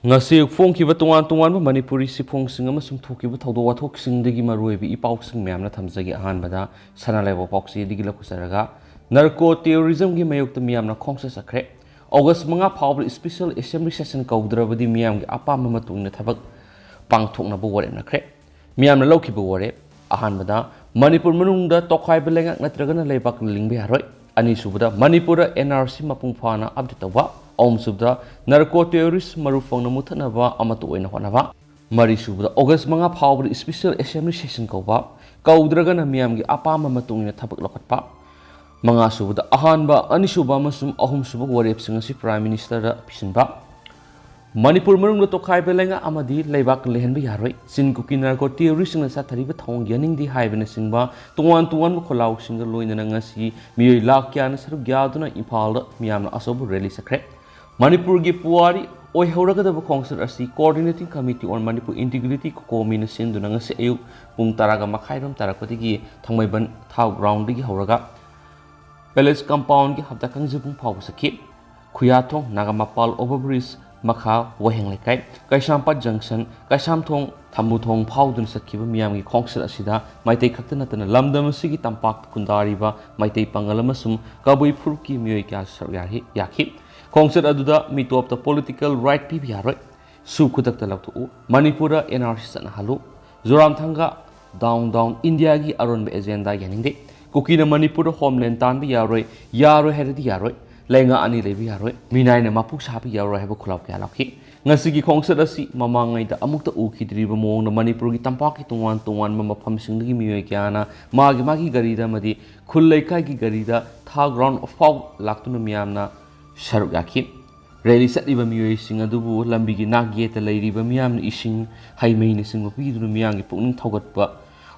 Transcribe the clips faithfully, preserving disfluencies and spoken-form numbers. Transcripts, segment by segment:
ꯉꯁꯤ ꯐꯣꯡꯈꯤꯕ ꯇꯣꯉꯥꯟ ꯇꯣꯉꯥꯟꯕ ꯃꯅꯤꯄꯨꯔꯤ ꯁꯤꯐꯣꯡꯁꯤꯡ ꯑꯃꯁꯨꯡ ꯊꯣꯛꯈꯤꯕ ꯊꯧꯗꯣꯛ ꯋꯥꯊꯣꯛꯁꯤꯡꯗꯒꯤ ꯃꯔꯨꯑꯣꯏꯕ ꯏ ꯄꯥꯎꯁꯤꯡ ꯃꯌꯥꯝꯅ ꯊꯝꯖꯒꯦ꯫ ꯑꯍꯥꯟꯕꯗ ꯁꯅꯥ ꯂꯩꯕꯥꯛ ꯄꯥꯎꯆꯦꯗꯒꯤ ꯂꯧꯈꯠꯆꯔꯒ, ꯅꯥꯔꯀꯣ ꯇꯦꯔꯣꯔꯤꯖꯝꯒꯤ ꯃꯥꯌꯣꯛꯇ ꯃꯤꯌꯥꯝꯅ ꯈꯣꯡꯆꯠ ꯆꯠꯈ꯭ꯔꯦ꯫ ꯑꯣꯒꯁ ꯃꯉꯥ ꯐꯥꯎꯕꯗ special assembly session ꯀꯧꯗ꯭ꯔꯕꯗꯤ ꯃꯤꯌꯥꯝꯒꯤ ꯑꯄꯥꯝꯕ ꯃꯇꯨꯡ ꯏꯟꯅ ꯊꯕꯛ ꯄꯥꯡꯊꯣꯛꯅꯕ ꯋꯥꯔꯦꯞꯅꯈ꯭ꯔꯦ꯫ ꯃꯤꯌꯥꯝꯅ ꯂꯧꯈꯤꯕ ꯋꯥꯔꯦꯞ: ꯑꯍꯥꯟꯕꯗ, ꯃꯅꯤꯄꯨꯔ ꯃꯅꯨꯡꯗ ꯇꯣꯈꯥꯏꯕ ꯂꯩꯉꯥꯛ ꯅꯠꯇ꯭ꯔꯒꯅ ꯂꯩꯕꯥꯛ ꯂꯤꯡꯕ ꯌꯥꯔꯣꯏ꯫ ꯑꯅꯤꯁꯨꯕꯗ, ꯃꯅꯤꯄꯨꯔꯗ N R C ꯃꯄꯨꯡ ꯐꯥꯅ update ꯇꯧꯕ꯫ ꯑꯍꯨꯝꯁꯨꯕꯗ, ꯅꯥꯔꯀꯣ ꯇꯦꯔꯣꯔꯤꯁ ꯃꯔꯨ ꯐꯪꯅ ꯃꯨꯠꯊꯠꯅꯕ ꯑꯃꯠꯇ ꯑꯣꯏꯅ ꯍꯣꯠꯅꯕ꯫ ꯃꯔꯤꯁꯨꯕꯗ, ꯑꯣꯒꯁ ꯃꯉꯥ ꯐꯥꯎꯕꯗ special assembly session ꯀꯧꯕ, ꯀꯧꯗ꯭ꯔꯒꯅ ꯃꯤꯌꯥꯝꯒꯤ ꯑꯄꯥꯝꯕ ꯃꯇꯨꯡ ꯏꯟꯅ ꯊꯕꯛ ꯂꯧꯈꯠꯄ꯫ ꯃꯉꯥꯁꯨꯕꯗ, ꯑꯍꯥꯟꯕ, ꯑꯅꯤꯁꯨꯕ ꯑꯃꯁꯨꯡ ꯑꯍꯨꯝꯁꯨꯕ ꯋꯥꯔꯦꯞꯁꯤꯡ ꯑꯁꯤ Prime Ministerꯗ ꯄꯤꯁꯤꯟꯕ꯫ ꯃꯅꯤꯄꯨꯔ ꯃꯅꯨꯡꯗ ꯇꯣꯈꯥꯏꯕ ꯂꯩꯉꯥꯛ ꯑꯃꯗꯤ ꯂꯩꯕꯥꯛ ꯂꯩꯍꯟꯕ ꯌꯥꯔꯣꯏ꯫ ꯆꯤꯟ ꯀꯨꯀꯤ ꯅꯥꯔꯀꯣ ꯇꯦꯔꯣꯔꯤꯁꯁꯤꯡꯅ ꯆꯠꯊꯔꯤꯕ ꯊꯧꯑꯣꯡ ꯌꯥꯅꯤꯡꯗꯦ ꯍꯥꯏꯕꯅꯆꯤꯡꯕ ꯇꯣꯉꯥꯟ ꯇꯣꯉꯥꯟꯕ ꯈꯣꯜꯂꯥꯎꯁꯤꯡꯒ ꯂꯣꯏꯅꯅ ꯉꯁꯤ ꯃꯤꯑꯣꯏ ꯂꯥꯈ ꯀꯌꯥꯅ ꯁꯔꯨꯛ ꯌꯥꯗꯨꯅ ꯏꯝꯐꯥꯜꯗ ꯃꯤꯌꯥꯝꯅ ꯑꯆꯧꯕ rally ꯆꯠꯈ꯭ꯔꯦ꯫ ꯃꯅꯤꯄꯨꯔꯒꯤ ꯄꯨꯋꯥꯔꯤ ꯑꯣꯏꯍꯧꯔꯒꯗꯕ ꯈꯣꯡꯆꯠ ꯑꯁꯤ Coordinating Committee on Manipur Integrity, COCOMIꯅ ꯁꯤꯟꯗꯨꯅ ꯉꯁꯤ ꯑꯌꯨꯛ ꯄꯨꯡ ꯇꯔꯥꯒ ꯃꯈꯥꯏꯔꯣꯝ ꯇꯥꯔꯛꯄꯗꯒꯤ ꯊꯥꯡꯃꯩꯕꯟ ꯊꯥꯎ groundꯗꯒꯤ ꯍꯧꯔꯒ Palace compoundꯒꯤ ꯍꯞꯇꯥ ꯀꯥꯡꯖꯩꯕꯨꯡ ꯐꯥꯎꯕ ꯆꯠꯈꯤ꯫ ꯈꯨꯌꯥꯊꯣꯡ, ꯅꯥꯒꯥꯃꯄꯥꯜ overbridge ꯃꯈꯥ, ꯋꯥꯍꯦꯡ ꯂꯩꯀꯥꯏ, ꯀꯩꯁꯥꯝꯄꯥꯠ junction, ꯀꯩꯁꯥꯝꯊꯣꯡ, ꯊꯝꯕꯨꯊꯣꯡ ꯐꯥꯎꯗꯨꯅ ꯆꯠꯈꯤꯕ ꯃꯤꯌꯥꯝꯒꯤ ꯈꯣꯡꯆꯠ ꯑꯁꯤꯗ ꯃꯩꯇꯩ ꯈꯛꯇ ꯅꯠꯇꯅ ꯂꯝꯗꯝ ꯑꯁꯤꯒꯤ ꯇꯝꯄꯥꯛꯇ ꯈꯨꯟꯗꯥꯔꯤꯕ ꯃꯩꯇꯩ ꯄꯥꯉꯜ ꯑꯃꯁꯨꯡ ꯀꯕꯨꯏ ꯐꯨꯔꯨꯞꯀꯤ ꯃꯤꯑꯣꯏ ꯀꯌꯥꯁꯨ ꯁꯔꯨꯛ ꯌꯥꯈꯤ꯫ ꯌꯥꯈꯤ꯫ ꯈꯣꯡꯆꯠ ꯑꯗꯨꯗ ꯃꯤꯇꯣꯞꯇ political right ꯄꯤꯕ ꯌꯥꯔꯣꯏ꯫ ꯁꯨ ꯈꯨꯗꯛꯇ ꯂꯧꯊꯣꯛꯎ꯫ ꯃꯅꯤꯄꯨꯔꯗ N R C ꯆꯠꯅꯍꯜꯂꯨ꯫ ꯖꯣꯔꯥꯝꯊꯪꯒ, down, down, ꯏꯟꯗꯤꯌꯥꯒꯤ ꯑꯔꯣꯟꯕ agenda ꯌꯥꯅꯤꯡꯗꯦ꯫ ꯀꯨꯀꯤꯅ ꯃꯅꯤꯄꯨꯔꯗ homeland ꯇꯥꯟꯕ ꯌꯥꯔꯣꯏ, ꯌꯥꯔꯣꯏ ꯍꯥꯏꯔꯗꯤ ꯌꯥꯔꯣꯏ꯫ ꯂꯩꯉꯥꯛ ꯑꯅꯤ ꯂꯩꯕ ꯌꯥꯔꯣꯏ꯫ ꯃꯤꯅꯥꯏꯅ ꯃꯄꯨ ꯁꯥꯕ ꯌꯥꯔꯣꯏ ꯍꯥꯏꯕ ꯈꯣꯜꯂꯥꯎ ꯀꯌꯥ ꯂꯥꯎꯈꯤ꯫ ꯉꯁꯤꯒꯤ ꯈꯣꯡꯆꯠ ꯑꯁꯤ ꯃꯃꯥꯡꯉꯩꯗ ꯑꯃꯨꯛꯇ ꯎꯈꯤꯗ꯭ꯔꯤꯕ ꯃꯑꯣꯡꯗ ꯃꯅꯤꯄꯨꯔꯒꯤ ꯇꯝꯄꯥꯛꯀꯤ ꯇꯣꯉꯥꯟ ꯇꯣꯉꯥꯟꯕ ꯃꯐꯝꯁꯤꯡꯗꯒꯤ ꯃꯤꯑꯣꯏ ꯀꯌꯥꯅ ꯃꯥꯒꯤ ꯃꯥꯒꯤ ꯒꯥꯔꯤꯗ ꯑꯃꯗꯤ ꯈꯨꯜ ꯂꯩꯀꯥꯏꯒꯤ ꯒꯥꯔꯤꯗ ꯊꯥ ground ꯐꯥꯎ ꯂꯥꯛꯇꯨꯅ ꯃꯤꯌꯥꯝꯅ ꯁꯔꯨꯛ ꯌꯥꯈꯤ꯫ Rally ꯆꯠꯂꯤꯕ ꯃꯤꯑꯣꯏꯁꯤꯡ ꯑꯗꯨꯕꯨ ꯂꯝꯕꯤꯒꯤ ꯅꯥꯛ ꯌꯦꯠꯇ ꯂꯩꯔꯤꯕ ꯃꯤꯌꯥꯝꯅ ꯏꯁꯤꯡ, ꯍꯩ ꯃꯍꯤꯅꯆꯤꯡꯕ ꯄꯤꯗꯨꯅ ꯃꯤꯌꯥꯝꯒꯤ ꯄꯨꯛꯅꯤꯡ ꯊꯧꯒꯠꯄ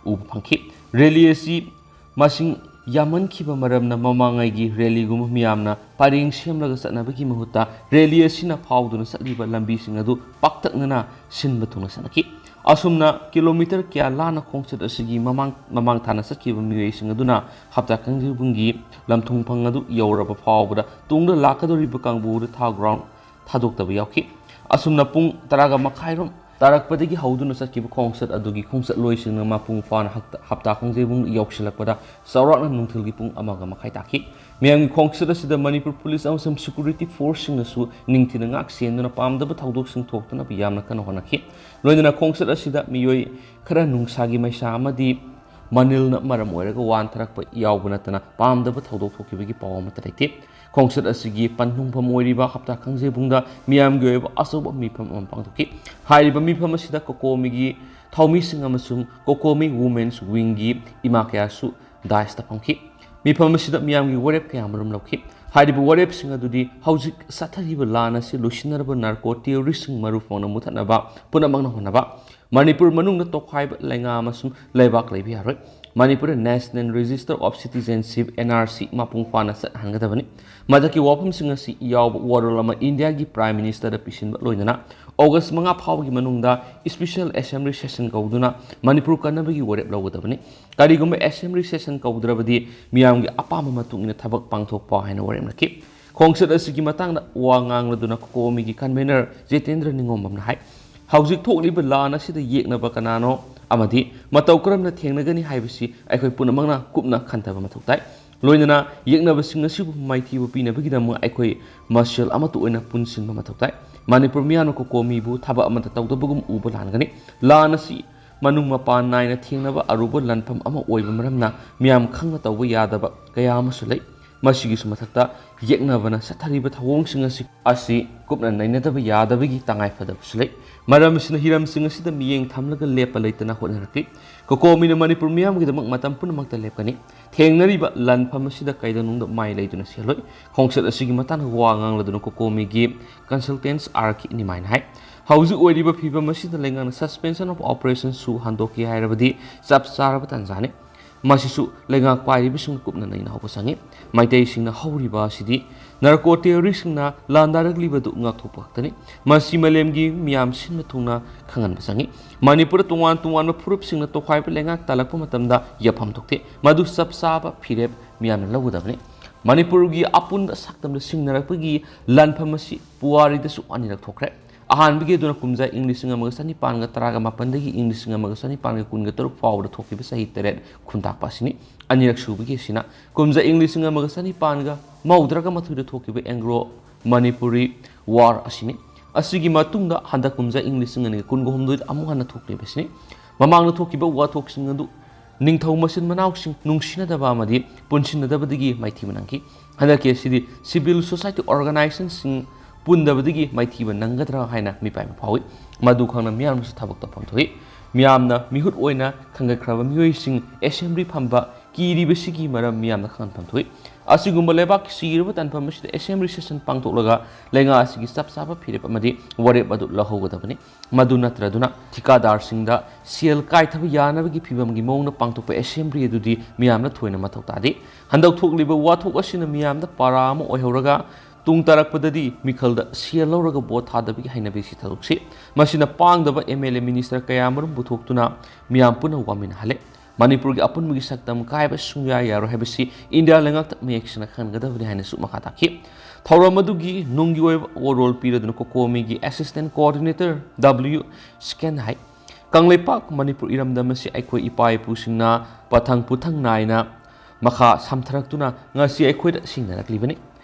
ꯎꯕ ꯐꯪꯈꯤ꯫ Rally ꯑꯁꯤ ꯃꯁꯤꯡ ꯌꯥꯝꯃꯟꯈꯤꯕ ꯃꯔꯝꯅ ꯃꯃꯥꯡꯉꯩꯒꯤ rallyꯒꯨꯝꯕ ꯃꯤꯌꯥꯝꯅ ꯄꯔꯦꯡ ꯁꯦꯝꯂꯒ ꯆꯠꯅꯕꯒꯤ ꯃꯍꯨꯠꯇ rally ꯑꯁꯤꯅ ꯐꯥꯎꯗꯨꯅ ꯆꯠꯂꯤꯕ ꯂꯝꯕꯤꯁꯤꯡ ꯑꯗꯨ ꯄꯥꯛꯇꯛꯅꯅ ꯁꯤꯟꯕ ꯊꯨꯡꯅ ꯆꯠꯅꯈꯤ꯫ ꯑꯁꯨꯝꯅ kilometre ꯀꯌꯥ ꯂꯥꯟꯅ ꯈꯣꯡꯆꯠ ꯑꯁꯤꯒꯤ ꯃꯃꯥꯡ, ꯃꯃꯥꯡ ꯊꯥꯅ ꯆꯠꯈꯤꯕ ꯃꯤꯑꯣꯏꯁꯤꯡ ꯑꯗꯨꯅ ꯍꯞꯇꯥ ꯀꯥꯡꯖꯩꯕꯨꯡꯒꯤ ꯂꯝꯊꯨꯡꯐꯝ ꯑꯗꯨ ꯌꯧꯔꯕ ꯐꯥꯎꯕꯗ ꯇꯨꯡꯗ ꯂꯥꯛꯀꯗꯧꯔꯤꯕ ꯀꯥꯡꯕꯨꯗ ꯊꯥ ground ꯊꯥꯗꯣꯛꯇꯕ ꯌꯥꯎꯈꯤ꯫ ꯑꯁꯨꯝꯅ ꯄꯨꯡ ꯇꯔꯥꯒ ꯃꯈꯥꯏꯔꯣꯝ ꯇꯥꯔꯛꯄꯗꯒꯤ ꯍꯧꯗꯨꯅ ꯆꯠꯈꯤꯕ ꯈꯣꯡꯆꯠ ꯑꯗꯨꯒꯤ ꯈꯣꯡꯆꯠꯂꯣꯏꯁꯤꯡꯅ ꯃꯄꯨꯡ ꯐꯥꯅ ꯍꯛꯇ-, ꯍꯞꯇꯥ ꯈꯣꯡꯖꯩꯕꯨꯡ ꯌꯧꯁꯤꯜꯂꯛꯄꯗ ꯆꯥꯎꯔꯥꯛꯅ ꯅꯨꯡꯊꯤꯜꯒꯤ ꯄꯨꯡ ꯑꯃꯒ ꯃꯈꯥꯏ ꯇꯥꯈꯤ꯫ ꯃꯤꯌꯥꯝꯒꯤ ꯈꯣꯡꯆꯠ ꯑꯁꯤꯗ ꯃꯅꯤꯄꯨꯔ ꯄꯨꯂꯤꯁ ꯑꯃꯁꯨꯡ ꯁꯦꯀ꯭ꯌꯨꯔꯤꯇꯤ ꯐꯣꯔꯁꯁꯤꯡꯅꯁꯨ ꯅꯤꯡꯊꯤꯅ ꯉꯥꯛ ꯁꯦꯟꯗꯨꯅ ꯄꯥꯝꯗꯕ ꯊꯧꯗꯣꯛꯁꯤꯡ ꯊꯣꯛꯇꯅꯕ ꯌꯥꯝꯅ ꯀꯟꯅ ꯍꯣꯠꯅꯈꯤ꯫ ꯂꯣꯏꯅꯅ ꯈꯣꯡꯆꯠ ꯑꯁꯤꯗ ꯃꯤꯑꯣꯏ ꯈꯔ ꯅꯨꯡꯁꯥꯒꯤ ꯃꯩꯁꯥ ꯑꯃꯗꯤ ꯃꯅꯤꯜꯅ ꯃꯔꯝ ꯑꯣꯏꯔꯒ ꯋꯥꯟꯊꯔꯛꯄ ꯌꯥꯎꯕ ꯅꯠꯇꯅ ꯄꯥꯝꯗꯕ ꯊꯧꯗꯣꯛ ꯊꯣꯛꯈꯤꯕꯒꯤ ꯄꯥꯎ ꯑꯃꯠꯇ ꯂꯩꯇꯦ꯫ ꯈꯣꯡꯆꯠ ꯑꯁꯤꯒꯤ ꯄꯟꯊꯨꯡꯐꯝ ꯑꯣꯏꯔꯤꯕ ꯍꯞꯇꯥ ꯈꯪꯖꯩꯕꯨꯡꯗ ꯃꯤꯌꯥꯝꯒꯤ ꯑꯣꯏꯕ ꯑꯆꯧꯕ ꯃꯤꯐꯝ ꯑꯃ ꯄꯥꯡꯊꯣꯛꯈꯤ꯫ ꯍꯥꯏꯔꯤꯕ ꯃꯤꯐꯝ ꯑꯁꯤꯗ ꯀꯣꯀꯣꯃꯤꯒꯤ ꯊꯧꯃꯤꯁꯤꯡ ꯑꯃꯁꯨꯡ ꯀꯣꯀꯣꯃꯤ ꯋꯨꯃꯦꯟꯁ ꯋꯤꯡꯒꯤ ꯏꯃꯥ ꯀꯌꯥꯁꯨ ꯗꯥꯏꯁꯇ ꯐꯝꯈꯤ꯫ ꯃꯤꯐꯝ ꯑꯁꯤꯗ ꯃꯤꯌꯥꯝꯒꯤ ꯋꯥꯔꯦꯞ ꯀꯌꯥ ꯑꯃꯔꯣꯝ ꯂꯧꯈꯤ꯫ ꯍꯥꯏꯔꯤꯕ ꯋꯥꯔꯦꯞꯁꯤꯡ ꯑꯗꯨꯗꯤ ꯍꯧꯖꯤꯛ ꯆꯠꯊꯔꯤꯕ ꯂꯥꯟ ꯑꯁꯤ ꯂꯣꯏꯁꯤꯟꯅꯔꯕ ꯅꯥꯔꯀꯣ ꯇꯦꯔꯣꯔꯤꯁꯁꯤꯡ ꯃꯔꯨ ꯐꯪꯅ ꯃꯨꯊꯠꯅꯕ ꯄꯨꯝꯅꯃꯛꯅ ꯍꯣꯠꯅꯕ, ꯃꯅꯤꯄꯨꯔ ꯃꯅꯨꯡꯗ ꯇꯣꯈꯥꯏꯕ ꯂꯩꯉꯥꯛ ꯑꯃꯁꯨꯡ ꯂꯩꯕꯥꯛ ꯂꯩꯕ ꯌꯥꯔꯣꯏ꯫ ꯃꯅꯤꯄꯨꯔꯗ National Register of Citizenship, N R C, ꯃꯄꯨꯡ ꯐꯥꯅ ꯆꯠꯍꯟꯒꯗꯕꯅꯤ꯫ ꯃꯊꯛꯀꯤ ꯋꯥꯐꯝꯁꯤꯡ ꯑꯁꯤ ꯌꯥꯎꯕ ꯋꯥꯔꯣꯜ ꯑꯃ ꯏꯟꯗꯤꯌꯥꯒꯤ ꯄ꯭ꯔꯥꯏꯝ ꯃꯤꯅꯤꯁꯇꯔꯗ ꯄꯤꯁꯤꯟꯕ ꯂꯣꯏꯅꯅ ꯑꯣꯒꯁ ꯃꯉꯥ ꯐꯥꯎꯕꯒꯤ ꯃꯅꯨꯡꯗ ꯏꯁꯄꯤꯁꯦꯜ ꯑꯦꯁꯦꯝꯕ꯭ꯂꯤ ꯁꯦꯁꯟ ꯀꯧꯗꯨꯅ ꯃꯅꯤꯄꯨꯔ ꯀꯟꯅꯕꯒꯤ ꯋꯥꯔꯦꯞ ꯂꯧꯒꯗꯕꯅꯤ꯫ ꯀꯔꯤꯒꯨꯝꯕ ꯑꯦꯁꯦꯝꯕ꯭ꯂꯤ ꯁꯦꯁꯟ ꯀꯧꯗ꯭ꯔꯕꯗꯤ ꯃꯤꯌꯥꯝꯒꯤ ꯑꯄꯥꯝꯕ ꯃꯇꯨꯡ ꯏꯟꯅ ꯊꯕꯛ ꯄꯥꯡꯊꯣꯛꯄ ꯍꯥꯏꯅ ꯋꯥꯔꯦꯞꯅꯈꯤ꯫ ꯈꯣꯡꯆꯠ ꯑꯁꯤꯒꯤ ꯃꯇꯥꯡꯗ ꯋꯥ ꯉꯥꯡꯂꯗꯨꯅ ꯀꯣꯀꯣꯃꯤꯒꯤ ꯀꯟꯚꯦꯅꯔ ꯖꯤꯇꯦꯟꯗ꯭ꯔ ꯅꯤꯉꯣꯝꯕꯝꯅ ꯍꯥꯏ, ꯍꯧꯖꯤꯛ ꯊꯣꯛꯂꯤꯕ ꯂꯥꯟ ꯑꯁꯤꯗ ꯌꯦꯛꯅꯕ ꯀꯅꯥꯅꯣ ꯑꯃꯗꯤ ꯃꯇꯧ ꯀꯔꯝꯅ ꯊꯦꯡꯅꯒꯅꯤ ꯍꯥꯏꯕꯁꯤ ꯑꯩꯈꯣꯏ ꯄꯨꯝꯅꯃꯛꯅ ꯀꯨꯞꯅ ꯈꯟꯊꯕ ꯃꯊꯧ ꯇꯥꯏ꯫ ꯂꯣꯏꯅꯅ ꯌꯦꯛꯅꯕꯁꯤꯡ ꯑꯁꯤꯕꯨ ꯃꯥꯏꯊꯤꯕ ꯄꯤꯅꯕꯒꯤꯗꯃꯛ ꯑꯩꯈꯣꯏ ꯃꯁꯦꯜ ꯑꯃꯠꯇ ꯑꯣꯏꯅ ꯄꯨꯟꯁꯤꯟꯕ ꯃꯊꯧ ꯇꯥꯏ꯫ ꯃꯅꯤꯄꯨꯔ ꯃꯤꯌꯥꯝꯅ ꯀꯣꯀꯣꯃꯤꯕꯨ ꯊꯕꯛ ꯑꯃꯠꯇ ꯇꯧꯗꯕꯒꯨꯝ ꯎꯕ ꯂꯥꯟꯒꯅꯤ꯫ ꯂꯥꯟ ꯑꯁꯤ ꯃꯅꯨꯡ ꯃꯄꯥꯟ ꯅꯥꯏꯅ ꯊꯦꯡꯅꯕ ꯑꯔꯨꯕ ꯂꯥꯟꯐꯝ ꯑꯃ ꯑꯣꯏꯕ ꯃꯔꯝꯅ ꯃꯤꯌꯥꯝ ꯈꯪꯅ ꯇꯧꯕ ꯌꯥꯗꯕ ꯀꯌꯥ ꯑꯃꯁꯨ ꯂꯩ꯫ ꯃꯁꯤꯒꯤꯁꯨ ꯃꯊꯛꯇ ꯌꯦꯛꯅꯕꯅ ꯆꯠꯊꯔꯤꯕ ꯊꯧꯑꯣꯡꯁꯤꯡ ꯑꯁꯤ, ꯑꯁꯤ ꯀꯨꯞꯅ ꯅꯩꯅꯗꯕ ꯌꯥꯗꯕꯒꯤ ꯇꯉꯥꯏꯐꯗꯕꯁꯨ ꯂꯩ꯫ ꯃꯔꯝ ꯑꯁꯤꯅ ꯍꯤꯔꯝꯁꯤꯡ ꯑꯁꯤꯗ ꯃꯤꯠꯌꯦꯡ ꯊꯝꯂꯒ ꯂꯦꯞꯄ ꯂꯩꯇꯅ ꯍꯣꯠꯅꯔꯛꯂꯤ꯫ ꯀꯣꯀꯣꯃꯤꯅ ꯃꯅꯤꯄꯨꯔ ꯃꯤꯌꯥꯝꯒꯤꯗꯃꯛ ꯃꯇꯝ ꯄꯨꯝꯅꯃꯛꯇ ꯂꯦꯞꯀꯅꯤ꯫ ꯊꯦꯡꯅꯔꯤꯕ ꯂꯥꯟꯐꯝ ꯑꯁꯤꯗ ꯀꯩꯗꯧꯅꯨꯡꯗ ꯃꯥꯏ ꯂꯩꯗꯨꯅ ꯆꯦꯜꯂꯣꯏ꯫ ꯈꯣꯡꯆꯠ ꯑꯁꯤꯒꯤ ꯃꯇꯥꯡꯗ ꯋꯥ ꯉꯥꯡꯂꯗꯨꯅ ꯀꯣꯀꯣꯃꯤꯒꯤ consultants R K ꯅꯤꯃꯥꯏꯅ ꯍꯥꯏ, ꯍꯧꯖꯤꯛ ꯑꯣꯏꯔꯤꯕ ꯐꯤꯕꯝ ꯑꯁꯤꯗ ꯂꯩꯉꯥꯛꯅ suspension of operation ꯁꯨ ꯍꯟꯗꯣꯛꯀꯦ ꯍꯥꯏꯔꯕꯗꯤ ꯆꯞ ꯆꯥꯔꯕ ꯇꯥꯟꯖꯥꯅꯤ꯫ ꯃꯁꯤꯁꯨ ꯂꯩꯉꯥꯛ ꯄꯥꯏꯔꯤꯕꯁꯤꯡꯅ ꯀꯨꯞꯅ ꯅꯩꯅꯍꯧꯕ ꯆꯪꯏ꯫ ꯃꯩꯇꯩꯁꯤꯡꯅ ꯍꯧꯔꯤꯕ ꯑꯁꯤꯗꯤ ꯅꯥꯔꯀꯣ ꯇꯦꯔꯣꯔꯤꯁꯁꯤꯡꯅ ꯂꯥꯟꯗꯥꯔꯛꯂꯤꯕꯗꯨ ꯉꯥꯛꯊꯣꯛꯄ ꯈꯛꯇꯅꯤ꯫ ꯃꯁꯤ ꯃꯥꯂꯦꯝꯒꯤ ꯃꯤꯌꯥꯝ ꯁꯤꯟꯕ ꯊꯨꯡꯅ ꯈꯪꯍꯟꯕ ꯆꯪꯏ꯫ ꯃꯅꯤꯄꯨꯔꯗ ꯇꯣꯉꯥꯟ ꯇꯣꯉꯥꯟꯕ ꯐꯨꯔꯨꯞꯁꯤꯡꯅ ꯇꯣꯈꯥꯏꯕ ꯂꯩꯉꯥꯛ ꯇꯥꯜꯂꯛꯄ ꯃꯇꯝꯗ ꯌꯥꯐꯝ ꯊꯣꯛꯇꯦ꯫ ꯃꯗꯨ ꯆꯞ ꯆꯥꯕ ꯐꯤꯔꯦꯞ ꯃꯤꯌꯥꯝꯅ ꯂꯧꯒꯗꯕꯅꯤ꯫ ꯃꯅꯤꯄꯨꯔꯒꯤ ꯑꯄꯨꯟꯕ ꯁꯛꯇꯝꯗ ꯁꯤꯡꯅꯔꯛꯄꯒꯤ ꯂꯥꯟꯐꯝ ꯑꯁꯤ ꯄꯨꯋꯥꯔꯤꯗꯁꯨ ꯑꯅꯤꯔꯛ ꯊꯣꯛꯈ꯭ꯔꯦ꯫ ꯑꯍꯥꯟꯕꯒꯤ ꯑꯗꯨꯅ ꯀꯨꯝꯖꯥ ꯏꯪ ꯂꯤꯁꯤꯡ ꯑꯃꯒ ꯆꯅꯤꯄꯥꯟꯒ ꯇꯔꯥꯒ ꯃꯥꯄꯟꯗꯒꯤ ꯏꯪ ꯂꯤꯁꯤꯡ ꯑꯃꯒ ꯆꯅꯤꯄꯥꯟꯒ ꯀꯨꯟꯒ ꯇꯔꯨꯛ ꯐꯥꯎꯕꯗ ꯊꯣꯛꯈꯤꯕ ꯆꯍꯤ ꯇꯔꯦꯠ ꯈꯨꯟꯇꯥꯛꯄ ꯑꯁꯤꯅꯤ꯫ ꯑꯅꯤꯔꯛ ꯁꯨꯕꯒꯤ ꯑꯁꯤꯅ ꯀꯨꯝꯖꯥ ꯏꯪ ꯂꯤꯁꯤꯡ ꯑꯃꯒ ꯆꯅꯤꯄꯥꯟꯒ ꯃꯧꯗ꯭ꯔꯥꯒ ꯃꯥꯊꯣꯏꯗ ꯊꯣꯛꯈꯤꯕ ꯑꯦꯡꯒ꯭ꯂꯣ ꯃꯅꯤꯄꯨꯔꯤ ꯋꯥꯔ ꯑꯁꯤꯅꯤ꯫ ꯑꯁꯤꯒꯤ ꯃꯇꯨꯡꯗ ꯍꯟꯗꯛ ꯀꯨꯝꯖꯥ ꯏꯪ ꯂꯤꯁꯤꯡ ꯑꯅꯤꯒ ꯀꯨꯟꯒ ꯍꯨꯝꯗꯣꯏꯗ ꯑꯃꯨꯛ ꯍꯟꯅ ꯊꯣꯛꯂꯤꯕꯁꯤꯅꯤ꯫ ꯃꯃꯥꯡꯗ ꯊꯣꯛꯈꯤꯕ ꯋꯥꯊꯣꯛꯁꯤꯡ ꯑꯗꯨ ꯅꯤꯡꯊꯧ ꯃꯆꯤꯟ ꯃꯅꯥꯎꯁꯤꯡ ꯅꯨꯡꯁꯤꯅꯗꯕ ꯑꯃꯗꯤ ꯄꯨꯟꯁꯤꯟꯅꯗꯕꯗꯒꯤ ꯃꯥꯏꯊꯤꯕ ꯅꯪꯈꯤ꯫ ꯍꯟꯗꯛꯀꯤ ꯑꯁꯤꯗꯤ civil society organizationꯁꯤꯡ ꯄꯨꯟꯗꯕꯗꯒꯤ ꯃꯥꯏꯊꯤꯕ ꯅꯪꯒꯗ꯭ꯔꯥ ꯍꯥꯏꯅ ꯃꯤꯄꯥꯏꯕ ꯐꯥꯎꯏ꯫ ꯃꯗꯨ ꯈꯪꯅ ꯃꯤꯌꯥꯝꯅꯁꯨ ꯊꯕꯛ ꯇꯧꯐꯝ ꯊꯣꯛꯏ꯫ ꯃꯤꯌꯥꯝꯅ ꯃꯤꯍꯨꯠ ꯑꯣꯏꯅ ꯈꯟꯒꯠꯈ꯭ꯔꯕ ꯃꯤꯑꯣꯏꯁꯤꯡ assembly ꯐꯝꯕ ꯀꯤꯔꯤꯕꯁꯤꯒꯤ ꯃꯔꯝ ꯃꯤꯌꯥꯝꯅ ꯈꯪꯍꯟꯐꯝ ꯊꯣꯛꯏ꯫ ꯑꯁꯤꯒꯨꯝꯕ ꯂꯩꯕꯥꯛꯀꯤ ꯁꯤꯔꯕ ꯇꯥꯟꯐꯝ ꯑꯁꯤꯗ assembly session ꯄꯥꯡꯊꯣꯛꯂꯒ ꯂꯩꯉꯥꯛ ꯑꯁꯤꯒꯤ ꯆꯞ ꯆꯥꯕ ꯐꯤꯔꯦꯞ ꯑꯃꯗꯤ ꯋꯥꯔꯦꯞ ꯑꯗꯨ ꯂꯧꯍꯧꯒꯗꯕꯅꯤ꯫ ꯃꯗꯨ ꯅꯠꯇ꯭ꯔꯗꯨꯅ ꯊꯤꯀꯥꯗꯥꯔꯁꯤꯡꯗ ꯁꯦꯜ ꯀꯥꯏꯊꯕ ꯌꯥꯅꯕꯒꯤ ꯐꯤꯚꯝꯒꯤ ꯃꯑꯣꯡꯗ ꯄꯥꯡꯊꯣꯛꯄ assembly ꯑꯗꯨꯗꯤ ꯃꯤꯌꯥꯝꯅ ꯊꯣꯏꯅ ꯃꯊꯧ ꯇꯥꯗꯦ꯫ ꯍꯟꯗꯛ ꯊꯣꯛꯂꯤꯕ ꯋꯥꯊꯣꯛ ꯑꯁꯤꯅ ꯃꯤꯌꯥꯝꯗ ꯄꯥꯔꯥ ꯑꯃ ꯑꯣꯏꯍꯧꯔꯒ ꯇꯨꯡ ꯇꯥꯔꯛꯄꯗꯗꯤ ꯃꯤꯈꯜꯗ ꯁꯦꯜ ꯂꯧꯔꯒ ꯚꯣꯠ ꯊꯥꯗꯕꯒꯤ ꯍꯩꯅꯕꯤ ꯑꯁꯤ ꯊꯥꯗꯣꯛꯁꯤ꯫ ꯃꯁꯤꯅ ꯄꯥꯡꯗꯕ MLA minister ꯀꯌꯥ ꯑꯃꯔꯣꯝ ꯄꯨꯊꯣꯛꯇꯨꯅ ꯃꯤꯌꯥꯝ ꯄꯨꯟꯅ ꯋꯥꯃꯤꯟꯅꯍꯜꯂꯦ꯫ ꯃꯅꯤꯄꯨꯔꯒꯤ ꯑꯄꯨꯟꯕꯒꯤ ꯁꯛꯇꯝ ꯀꯥꯏꯕ ꯁꯨꯡꯌꯥ ꯌꯥꯔꯣꯏ ꯍꯥꯏꯕꯁꯤ ꯏꯟꯗꯤꯌꯥ ꯂꯩꯉꯥꯛꯇ ꯃꯌꯦꯛ ꯁꯦꯡꯅ ꯈꯪꯍꯟꯒꯗꯕꯅꯤ ꯍꯥꯏꯅꯁꯨ ꯃꯈꯥ ꯇꯥꯈꯤ꯫ ꯊꯧꯔꯝ ꯑꯗꯨꯒꯤ ꯅꯨꯡꯒꯤ ꯑꯣꯏꯕ ꯋꯥꯔꯣꯜ ꯄꯤꯔꯗꯨꯅ COCOMIꯒꯤ assistant coordinator W ꯁ꯭ꯀꯦꯟ ꯍꯥꯏ꯫ ꯀꯪꯂꯩꯄꯥꯛ ꯃꯅꯤꯄꯨꯔ ꯏꯔꯝꯗꯝ ꯑꯁꯤ ꯑꯩꯈꯣꯏ ꯏꯄꯥ ꯏꯄꯨꯁꯤꯡꯅ ꯄꯊꯪ ꯄꯨꯊꯪ ꯅꯥꯏꯅ ꯃꯈꯥ ꯁꯝꯊꯔꯛꯇꯨꯅ ꯉꯁꯤ ꯑꯩꯈꯣꯏꯗ ꯁꯤꯡꯅꯔꯛꯂꯤꯕꯅꯤ꯫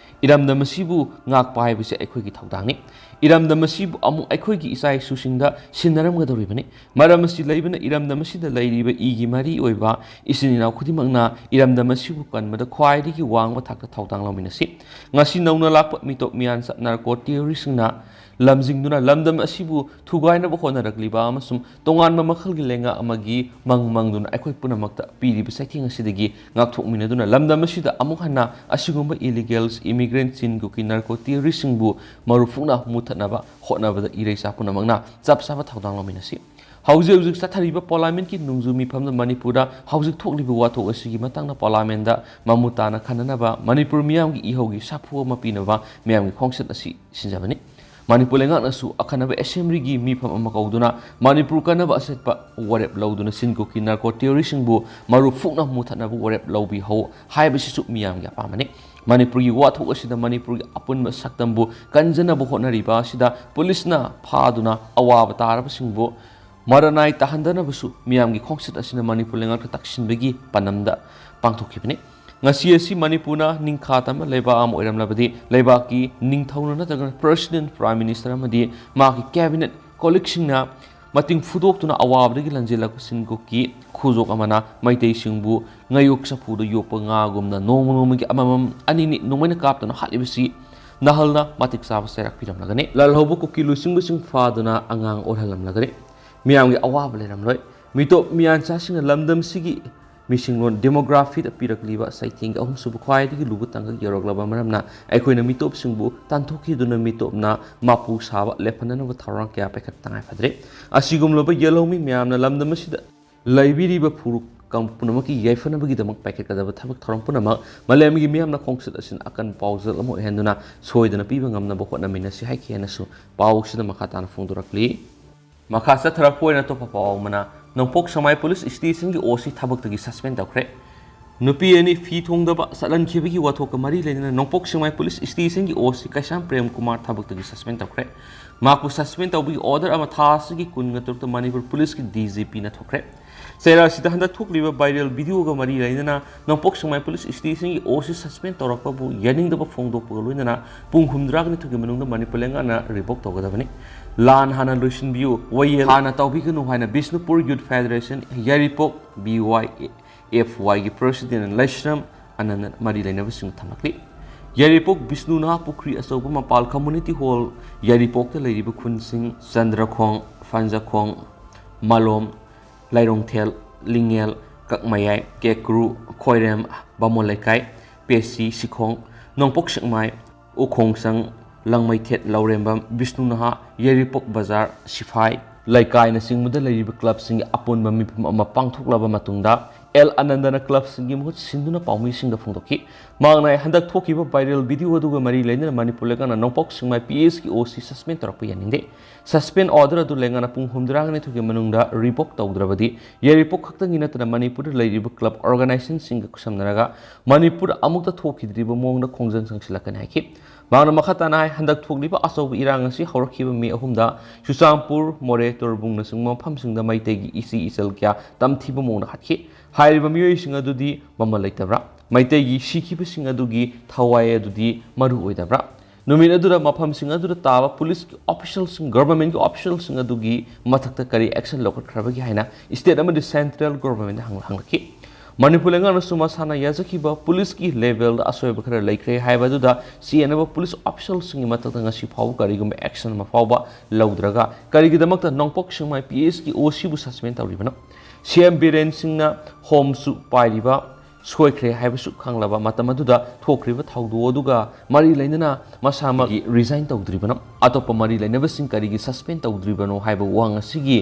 ꯏꯔꯝꯗꯝ ꯑꯁꯤꯕꯨ ꯉꯥꯛꯄ ꯍꯥꯏꯕꯁꯤ ꯑꯩꯈꯣꯏꯒꯤ ꯊꯧꯗꯥꯡꯅꯤ꯫ ꯏꯔꯝꯗꯝ ꯑꯁꯤꯕꯨ ꯑꯃꯨꯛ ꯑꯩꯈꯣꯏꯒꯤ ꯏꯆꯥ ꯏꯁꯨꯁꯤꯡꯗ ꯁꯤꯟꯅꯔꯝꯒꯗꯧꯔꯤꯕꯅꯤ꯫ ꯃꯔꯝ ꯑꯁꯤ ꯂꯩꯕꯅ ꯏꯔꯝꯗꯝ ꯑꯁꯤꯗ ꯂꯩꯔꯤꯕ ꯏꯒꯤ ꯃꯔꯤ ꯑꯣꯏꯕ ꯏꯆꯤꯟ ꯏꯅꯥꯎ ꯈꯨꯗꯤꯡꯃꯛꯅ ꯏꯔꯝꯗꯝ ꯑꯁꯤꯕꯨ ꯀꯟꯕꯗ ꯈ꯭ꯋꯥꯏꯗꯒꯤ ꯋꯥꯡꯕ ꯊꯥꯛꯇ ꯊꯧꯗꯥꯡ ꯂꯧꯃꯤꯟꯅꯁꯤ꯫ ꯉꯁꯤ ꯅꯧꯅ ꯂꯥꯛꯄ ꯃꯤꯇꯣꯞ ꯃꯤꯌꯥꯟꯆꯥ narco terroristꯁꯤꯡꯅ ꯂꯝꯖꯤꯡꯗꯨꯅ ꯂꯝꯗꯝ ꯑꯁꯤꯕꯨ ꯊꯨꯒꯥꯏꯅꯕ ꯍꯣꯠꯅꯔꯛꯂꯤꯕ ꯑꯃꯁꯨꯡ ꯇꯣꯉꯥꯟꯕ ꯃꯈꯜꯒꯤ ꯂꯩꯉꯥꯛ ꯑꯃꯒꯤ ꯃꯪ ꯃꯪꯗꯨꯅ ꯑꯩꯈꯣꯏ ꯄꯨꯝꯅꯃꯛꯇ ꯄꯤꯔꯤꯕ ꯆꯩꯊꯦꯡ ꯑꯁꯤꯗꯒꯤ ꯉꯥꯛꯊꯣꯛꯃꯤꯟꯅꯗꯨꯅ ꯂꯝꯗꯝ ꯑꯁꯤꯗ ꯑꯃꯨꯛ ꯍꯟꯅ ꯑꯁꯤꯒꯨꯝꯕ illegals, immigrant, ꯆꯤꯟ ꯀꯨꯀꯤ narco terroristꯁꯤꯡꯕꯨ ꯃꯔꯨ ꯐꯨꯛꯅ ꯃꯨꯊꯠꯅꯕ ꯍꯣꯠꯅꯕꯗ ꯏꯔꯩꯆꯥ ꯄꯨꯝꯅꯃꯛꯅ ꯆꯞ ꯆꯥꯕ ꯊꯧꯗꯥꯡ ꯂꯧꯃꯤꯟꯅꯁꯤ꯫ ꯍꯧꯖꯤꯛ ꯍꯧꯖꯤꯛ ꯆꯠꯊꯔꯤꯕ ꯄꯥꯔꯂꯤꯌꯥꯃꯦꯟꯠꯀꯤ ꯅꯣꯡꯖꯨ ꯃꯤꯐꯝꯗ ꯃꯅꯤꯄꯨꯔꯗ ꯍꯧꯖꯤꯛ ꯊꯣꯛꯂꯤꯕ ꯋꯥꯊꯣꯛ ꯑꯁꯤꯒꯤ ꯃꯇꯥꯡꯗ ꯄꯥꯔꯂꯤꯌꯥꯃꯦꯟꯠꯗ ꯃꯃꯨꯠ ꯇꯥꯅ ꯈꯟꯅꯅꯕ ꯃꯅꯤꯄꯨꯔ ꯃꯤꯌꯥꯝꯒꯤ ꯏꯍꯧꯒꯤ ꯁꯥꯐꯨ ꯑꯃ ꯄꯤꯅꯕ ꯃꯤꯌꯥꯝꯒꯤ ꯈꯣꯡꯆꯠ ꯑꯁꯤ ꯁꯤꯟꯖꯕꯅꯤ꯫ ꯃꯅꯤꯄꯨꯔ ꯂꯩꯉꯥꯛꯅꯁꯨ ꯑꯈꯟꯅꯕ ꯑꯦꯁꯦꯝꯕ꯭ꯂꯤꯒꯤ ꯃꯤꯐꯝ ꯑꯃ ꯀꯧꯗꯨꯅ ꯃꯅꯤꯄꯨꯔ ꯀꯟꯅꯕ ꯑꯆꯠꯄ ꯋꯥꯔꯦꯞ ꯂꯧꯗꯨꯅ ꯁꯤꯟ ꯀꯨꯀꯤ ꯅꯥꯔꯀꯣ ꯇꯦꯔꯣꯔꯤꯁꯁꯤꯡꯕꯨ ꯃꯔꯨ ꯐꯨꯛꯅ ꯃꯨꯊꯠꯅꯕ ꯋꯥꯔꯦꯞ ꯂꯧꯕꯤꯍꯧ ꯍꯥꯏꯕꯁꯤꯁꯨ ꯃꯤꯌꯥꯝꯒꯤ ꯑꯄꯥꯝꯕꯅꯤ꯫ ꯃꯅꯤꯄꯨꯔꯒꯤ ꯋꯥꯊꯣꯛ ꯑꯁꯤꯗ ꯃꯅꯤꯄꯨꯔꯒꯤ ꯑꯄꯨꯟꯕ ꯁꯛꯇꯝꯕꯨ ꯀꯟꯖꯅꯕ ꯍꯣꯠꯅꯔꯤꯕ ꯑꯁꯤꯗ ꯄꯨꯂꯤꯁꯅ ꯐꯥꯗꯨꯅ ꯑꯋꯥꯕ ꯇꯥꯔꯕꯁꯤꯡꯕꯨ ꯃꯔꯅꯥꯏ ꯇꯥꯍꯟꯗꯅꯕꯁꯨ ꯃꯤꯌꯥꯝꯒꯤ ꯈꯣꯡꯆꯠ ꯑꯁꯤꯅ ꯃꯅꯤꯄꯨꯔ ꯂꯩꯉꯥꯛꯇ ꯇꯛꯁꯤꯟꯕꯒꯤ ꯄꯥꯟꯗꯝꯗ ꯄꯥꯡꯊꯣꯛꯈꯤꯕꯅꯤ꯫ ꯉꯁꯤ ꯑꯁꯤ ꯃꯅꯤꯄꯨꯔꯅ ꯅꯤꯡꯈꯥ ꯇꯝꯕ ꯂꯩꯕꯥꯛ ꯑꯃ ꯑꯣꯏꯔꯝꯂꯕꯗꯤ ꯂꯩꯕꯥꯛꯀꯤ ꯅꯤꯡꯊꯧꯅ ꯅꯠꯇ꯭ꯔꯒꯅ President, Prime Minister ꯑꯃꯗꯤ ꯃꯍꯥꯛꯀꯤ cabinet colleagueꯁꯤꯡꯅ ꯃꯇꯤꯡ ꯐꯨꯗꯣꯛꯇꯨꯅ ꯑꯋꯥꯕꯗꯒꯤ ꯂꯟꯖꯦꯜꯂꯛꯄ ꯁꯤꯟ ꯀꯨꯀꯤ ꯈꯨꯖꯣꯛ ꯑꯃꯅ ꯃꯩꯇꯩꯁꯤꯡꯕꯨ ꯉꯥꯌꯣꯛ ꯆꯐꯨꯗ ꯌꯣꯛꯄ ꯉꯥꯒꯨꯝꯅ ꯅꯣꯡꯃ ꯅꯣꯡꯃꯒꯤ ꯑꯃꯃꯝ ꯑꯅꯤꯅꯤ ꯅꯣꯡꯃꯩꯅ ꯀꯥꯞꯇꯨꯅ ꯍꯥꯠꯂꯤꯕꯁꯤ ꯅꯍꯜꯅ ꯃꯇꯤꯛ ꯆꯥꯕ ꯆꯩꯔꯥꯛ ꯄꯤꯔꯝꯂꯒꯅꯤ꯫ ꯂꯥꯜꯍꯧꯕ ꯀꯨꯀꯤ ꯂꯨꯆꯤꯡꯕꯁꯤꯡ ꯐꯥꯗꯨꯅ ꯑꯉꯥꯡ ꯑꯣꯜꯍꯜꯂꯝꯂꯒꯅꯤ꯫ ꯃꯤꯌꯥꯝꯒꯤ ꯑꯋꯥꯕ ꯂꯩꯔꯝꯂꯣꯏ꯫ ꯃꯤꯇꯣꯞ ꯃꯤꯌꯥꯟꯆꯥꯁꯤꯡꯅ ꯂꯝꯗꯝꯁꯤꯒꯤ ꯃꯤꯁꯤꯡꯂꯣꯟ demographyꯗ ꯄꯤꯔꯛꯂꯤꯕ ꯆꯩꯊꯦꯡꯒꯤ ꯑꯍꯨꯝꯁꯨꯕ ꯈ꯭ꯋꯥꯏꯗꯒꯤ ꯂꯨꯕ ꯇꯥꯡꯀꯛ ꯌꯧꯔꯛꯂꯕ ꯃꯔꯝꯅ ꯑꯩꯈꯣꯏꯅ ꯃꯤꯇꯣꯞꯁꯤꯡꯕꯨ ꯇꯥꯟꯊꯣꯛꯈꯤꯗꯨꯅ ꯃꯤꯇꯣꯞꯅ ꯃꯄꯨ ꯁꯥꯕ ꯂꯦꯞꯍꯟꯅꯅꯕ ꯊꯧꯔꯥꯡ ꯀꯌꯥ ꯄꯥꯏꯈꯠ ꯇꯉꯥꯏ ꯐꯗ꯭ꯔꯦ꯫ ꯑꯁꯤꯒꯨꯝꯂꯕ ꯌꯦꯜꯍꯧꯃꯤ ꯃꯌꯥꯝꯅ ꯂꯝꯗꯝ ꯑꯁꯤꯗ ꯂꯩꯕꯤꯔꯤꯕ ꯐꯨꯔꯨꯞ ꯀꯥꯡꯂꯨꯞ ꯄꯨꯝꯅꯃꯛꯀꯤ ꯌꯥꯏꯐꯅꯕꯒꯤꯗꯃꯛ ꯄꯥꯏꯈꯠꯀꯗꯕ ꯊꯕꯛ ꯊꯧꯔꯝ ꯄꯨꯝꯅꯃꯛ ꯃꯥꯂꯦꯝꯒꯤ ꯃꯤꯌꯥꯝꯅ ꯈꯣꯡꯆꯠ ꯑꯁꯤꯅ ꯑꯀꯟꯕ ꯄꯥꯎꯖꯦꯜ ꯑꯃ ꯑꯣꯏꯍꯟꯗꯨꯅ ꯁꯣꯏꯗꯅ ꯄꯤꯕ ꯉꯝꯅꯕ ꯍꯣꯠꯅꯃꯤꯟꯅꯁꯤ ꯍꯥꯏꯈꯤ ꯍꯥꯏꯅꯁꯨ ꯄꯥꯎꯁꯤꯗ ꯃꯈꯥ ꯇꯥꯅ ꯐꯣꯡꯗꯣꯔꯛꯂꯤ꯫ ꯃꯈꯥ ꯆꯠꯊꯔꯛꯄ ꯑꯣꯏꯅ ꯑꯇꯣꯞꯄ ꯄꯥꯎ ꯑꯃꯅ, ꯅꯣꯡꯄꯣꯛ ꯁꯦꯛꯃꯥꯏ ꯄꯨꯂꯤꯁ ꯁ꯭ꯇꯦꯁꯟꯒꯤ ꯑꯣ ꯁꯤ ꯊꯕꯛꯇꯒꯤ suspend ꯇꯧꯈ꯭ꯔꯦ꯫ ꯅꯨꯄꯤ ꯑꯅꯤ ꯐꯤ ꯊꯣꯡꯗꯕ ꯆꯠꯍꯟꯈꯤꯕꯒꯤ ꯋꯥꯊꯣꯛꯀ ꯃꯔꯤ ꯂꯩꯅꯅ ꯅꯣꯡꯄꯣꯛ ꯁꯦꯛꯃꯥꯏ ꯄꯨꯂꯤꯁ ꯁ꯭ꯇꯦꯁꯟꯒꯤ ꯑꯣ ꯁꯤ ꯀꯩꯁꯥꯝ ꯄ꯭ꯔꯦꯝ ꯀꯨꯃꯥꯔ ꯊꯕꯛꯇꯒꯤ suspend ꯇꯧꯈ꯭ꯔꯦ꯫ ꯃꯍꯥꯛꯄꯨ suspend ꯇꯧꯕꯒꯤ order ꯑꯃ ꯊꯥ ꯑꯁꯤꯒꯤ ꯀꯨꯟꯒ ꯇꯔꯨꯛꯇ ꯃꯅꯤꯄꯨꯔ ꯄꯨꯂꯤꯁꯀꯤ D G Pꯅ ꯊꯣꯛꯈ꯭ꯔꯦ꯫ ꯆꯩꯔꯥꯁꯤꯗ ꯍꯟꯗꯛ ꯊꯣꯛꯂꯤꯕ viral videoꯒ ꯃꯔꯤ ꯂꯩꯅꯅ ꯅꯣꯡꯄꯣꯛ ꯁꯦꯛꯃꯥꯏ ꯄꯨꯂꯤꯁ ꯁ꯭ꯇꯦꯁꯟꯒꯤ ꯑꯣ ꯁꯤ suspend ꯇꯧꯔꯛꯄꯕꯨ ꯌꯥꯅꯤꯡꯗꯕ ꯐꯣꯡꯗꯣꯛꯄꯒ ꯂꯣꯏꯅꯅ ꯄꯨꯡ ꯍꯨꯝꯗ꯭ꯔꯥꯒ ꯅꯤꯊꯣꯏꯒꯤ ꯃꯅꯨꯡꯗ ꯃꯅꯤꯄꯨꯔ ꯂꯩꯉꯥꯛꯅ revoke ꯇꯧꯒꯗꯕꯅꯤ꯫ ꯂꯥꯟ ꯍꯥꯟꯅ ꯂꯣꯏꯁꯤꯟꯕꯤꯌꯨ, ꯋꯥꯌꯦꯜ ꯍꯥꯟꯅ ꯇꯧꯕꯤꯒꯅꯨ ꯍꯥꯏꯅ ꯕꯤꯁꯅꯨꯄꯨꯔ Youth Federation, ꯌꯥꯏꯔꯤꯄꯣꯛ B Y F Yꯒꯤ President ꯂꯩꯁ꯭ꯔꯝ Anand ꯃꯔꯤ ꯂꯩꯅꯕꯁꯤꯡ ꯊꯝꯂꯛꯂꯤ꯫ ꯌꯥꯏꯔꯤꯄꯣꯛ ꯕꯤꯁꯅꯨ ꯅꯍꯥ ꯄꯨꯈ꯭ꯔꯤ ꯑꯆꯧꯕ ꯃꯄꯥꯜ Community Hall, ꯌꯥꯏꯔꯤꯄꯣꯛꯇ ꯂꯩꯔꯤꯕ ꯈꯨꯟꯁꯤꯡ ꯆꯟꯗ꯭ꯔꯈꯣꯡ, ꯐꯟꯖꯈꯣꯡ, ꯃꯂꯣꯝ, ꯂꯥꯏꯔꯣꯡꯊꯦꯜ, ꯂꯤꯡꯉꯦꯜ, ꯀꯛꯃꯌꯥꯏ, ꯀꯦꯀ꯭ꯔꯨ, ꯈꯣꯏꯔꯦꯝ, ꯕꯥꯃꯣꯟ ꯂꯩꯀꯥꯏ, ꯄꯦꯁꯤ, ꯁꯤꯈꯣꯡ, ꯅꯣꯡꯄꯣꯛ ꯁꯦꯛꯃꯥꯏ, ꯎꯈꯣꯡꯁꯪ, ꯂꯪꯃꯩꯊꯦꯠ, ꯂꯧꯔꯦꯝꯕꯝ, ꯕꯤꯁꯅꯨ ꯅꯍꯥ, ꯌꯥꯏꯔꯤꯄꯣꯛ ꯕꯖꯥꯔ, ꯁꯤꯐꯥꯏ ꯂꯩꯀꯥꯏꯅꯆꯤꯡꯕꯗ ꯂꯩꯔꯤꯕ ꯀ꯭ꯂꯕꯁꯤꯡꯒꯤ ꯑꯄꯨꯟꯕ ꯃꯤꯐꯝ ꯑꯃ ꯄꯥꯡꯊꯣꯛꯂꯕ ꯃꯇꯨꯡꯗ ꯑꯦꯜ ꯑꯅꯟꯗꯅ ꯀ꯭ꯂꯕꯁꯤꯡꯒꯤ ꯃꯍꯨꯠ ꯁꯤꯟꯗꯨꯅ ꯄꯥꯎꯃꯤꯁꯤꯡꯗ ꯐꯣꯡꯗꯣꯛꯈꯤ꯫ ꯃꯍꯥꯛꯅ ꯍꯟꯗꯛ ꯊꯣꯛꯈꯤꯕ ꯚꯥꯏꯔꯦꯜ ꯚꯤꯗꯤꯑꯣ ꯑꯗꯨꯒ ꯃꯔꯤ ꯂꯩꯅꯅ ꯃꯅꯤꯄꯨꯔ ꯂꯩꯉꯥꯛꯅ ꯅꯣꯡꯄꯣꯛ ꯁꯦꯛꯃꯥꯏ ꯄꯤ ꯑꯦꯁꯀꯤ ꯑꯣ ꯁꯤ ꯁꯁꯄꯦꯟ ꯇꯧꯔꯛꯄ ꯌꯥꯅꯤꯡꯗꯦ꯫ ꯁꯁꯄꯦꯟ ꯑꯣꯔꯗꯔ ꯑꯗꯨ ꯂꯩꯉꯥꯛꯅ ꯄꯨꯡ ꯍꯨꯝꯐꯨꯇꯔꯥꯅꯤꯊꯣꯏꯒꯤ ꯃꯅꯨꯡꯗ ꯔꯤꯚꯣꯛ ꯇꯧꯗ꯭ꯔꯕꯗꯤ ꯌꯥꯏꯔꯤꯄꯣꯛ ꯈꯛꯇꯪꯒꯤ ꯅꯠꯇꯅ ꯃꯅꯤꯄꯨꯔꯗ ꯂꯩꯔꯤꯕ ꯀ꯭ꯂꯕ ꯑꯣꯔꯒꯅꯥꯏꯖꯦꯁꯟꯁꯤꯡꯒ ꯈꯨꯠꯁꯝꯅꯔꯒ ꯃꯅꯤꯄꯨꯔꯗ ꯑꯃꯨꯛꯇ ꯊꯣꯛꯈꯤꯗ꯭ꯔꯤꯕ ꯃꯑꯣꯡꯗ ꯈꯣꯡꯖꯪ ꯆꯪꯁꯤꯜꯂꯛꯀꯅꯤ ꯍꯥꯏꯈꯤ꯫ ꯃꯍꯥꯛꯅ ꯃꯈꯥ ꯇꯥꯅ ꯍꯥꯏ, ꯍꯟꯗꯛ ꯊꯣꯛꯂꯤꯕ ꯑꯆꯧꯕ ꯏꯔꯥꯡ ꯑꯁꯤ ꯍꯧꯔꯛꯈꯤꯕ ꯃꯦ ꯑꯍꯨꯝꯗ ꯆꯨꯔꯆꯥꯟꯄꯨꯔ, ꯃꯣꯔꯦ, ꯇꯣꯔꯕꯨꯡꯅꯆꯤꯡꯕ ꯃꯐꯝꯁꯤꯡꯗ ꯃꯩꯇꯩꯒꯤ ꯏꯆꯦ ꯏꯆꯜ ꯀꯌꯥ ꯇꯝꯊꯤꯕ ꯃꯑꯣꯡꯗ ꯍꯥꯠꯈꯤ꯫ ꯍꯥꯏꯔꯤꯕ ꯃꯤꯑꯣꯏꯁꯤꯡ ꯑꯗꯨꯗꯤ ꯃꯃꯜ ꯂꯩꯇꯕ꯭ꯔꯥ? ꯃꯩꯇꯩꯒꯤ ꯁꯤꯈꯤꯕꯁꯤꯡ ꯑꯗꯨꯒꯤ ꯊꯋꯥꯏ ꯑꯗꯨꯗꯤ ꯃꯔꯨ ꯑꯣꯏꯗꯕ꯭ꯔꯥ? ꯅꯨꯃꯤꯠ ꯑꯗꯨꯗ ꯃꯐꯝꯁꯤꯡ ꯑꯗꯨꯗ ꯇꯥꯕ ꯄꯨꯂꯤꯁꯀꯤ ꯑꯣꯐꯤꯁꯤꯌꯦꯜꯁꯤꯡ, ꯒꯚꯔꯟꯃꯦꯟꯠꯀꯤ ꯑꯣꯐꯤꯁꯤꯌꯦꯜꯁꯤꯡ ꯑꯗꯨꯒꯤ ꯃꯊꯛꯇ ꯀꯔꯤ ꯑꯦꯛꯁꯟ ꯂꯧꯈꯠꯈ꯭ꯔꯕꯒꯦ ꯍꯥꯏꯅ ꯁ꯭ꯇꯦꯠ ꯑꯃꯗꯤ ꯁꯦꯟꯇ꯭ꯔꯦꯜ ꯒꯚꯔꯟꯃꯦꯟꯠꯇ ꯍꯪ-, ꯍꯪꯂꯛꯈꯤ꯫ ꯃꯅꯤꯄꯨꯔ ꯂꯩꯉꯥꯛꯅꯁꯨ ꯃꯁꯥꯅ ꯌꯥꯖꯈꯤꯕ ꯄꯨꯂꯤꯁꯀꯤ ꯂꯦꯚꯦꯜꯗ ꯑꯁꯣꯏꯕ ꯈꯔ ꯂꯩꯈ꯭ꯔꯦ ꯍꯥꯏꯕ ꯑꯗꯨꯗ ꯆꯦꯟꯅꯕ ꯄꯨꯂꯤꯁ ꯑꯣꯐꯤꯁꯤꯌꯦꯜꯁꯤꯡꯒꯤ ꯃꯊꯛꯇ ꯉꯁꯤ ꯐꯥꯎꯕ ꯀꯔꯤꯒꯨꯝꯕ ꯑꯦꯛꯁꯟ ꯑꯃ ꯐꯥꯎꯕ ꯂꯧꯗ꯭ꯔꯒ ꯀꯔꯤꯒꯤꯗꯃꯛꯇ ꯅꯣꯡꯄꯣꯛ ꯁꯦꯛꯃꯥꯏ ꯄꯤ ꯑꯦꯁꯀꯤ ꯑꯣ ꯁꯤꯕꯨ ꯁꯁꯄꯦꯟ ꯇꯧꯔꯤꯕꯅꯣ? ꯁꯤ ꯑꯦꯝ ꯕꯤꯔꯦꯟ ꯁꯤꯡꯅ ꯍꯣꯝꯁꯨ ꯄꯥꯏꯔꯤꯕ ꯁꯣꯏꯈ꯭ꯔꯦ ꯍꯥꯏꯕꯁꯨ ꯈꯪꯂꯕ ꯃꯇꯝ ꯑꯗꯨꯗ ꯊꯣꯛꯈ꯭ꯔꯤꯕ ꯊꯧꯗꯣꯛ ꯑꯗꯨꯒ ꯃꯔꯤ ꯂꯩꯅꯅ ꯃꯁꯥꯃꯛ ꯔꯤꯖꯥꯏꯟ ꯇꯧꯗ꯭ꯔꯤꯕꯅꯣ? ꯑꯇꯣꯞꯄ ꯃꯔꯤ ꯂꯩꯅꯕꯁꯤꯡ ꯀꯔꯤꯒꯤ ꯁꯁꯄꯦꯟ ꯇꯧꯗ꯭ꯔꯤꯕꯅꯣ ꯍꯥꯏꯕ ꯋꯥꯍꯪ ꯑꯁꯤꯒꯤ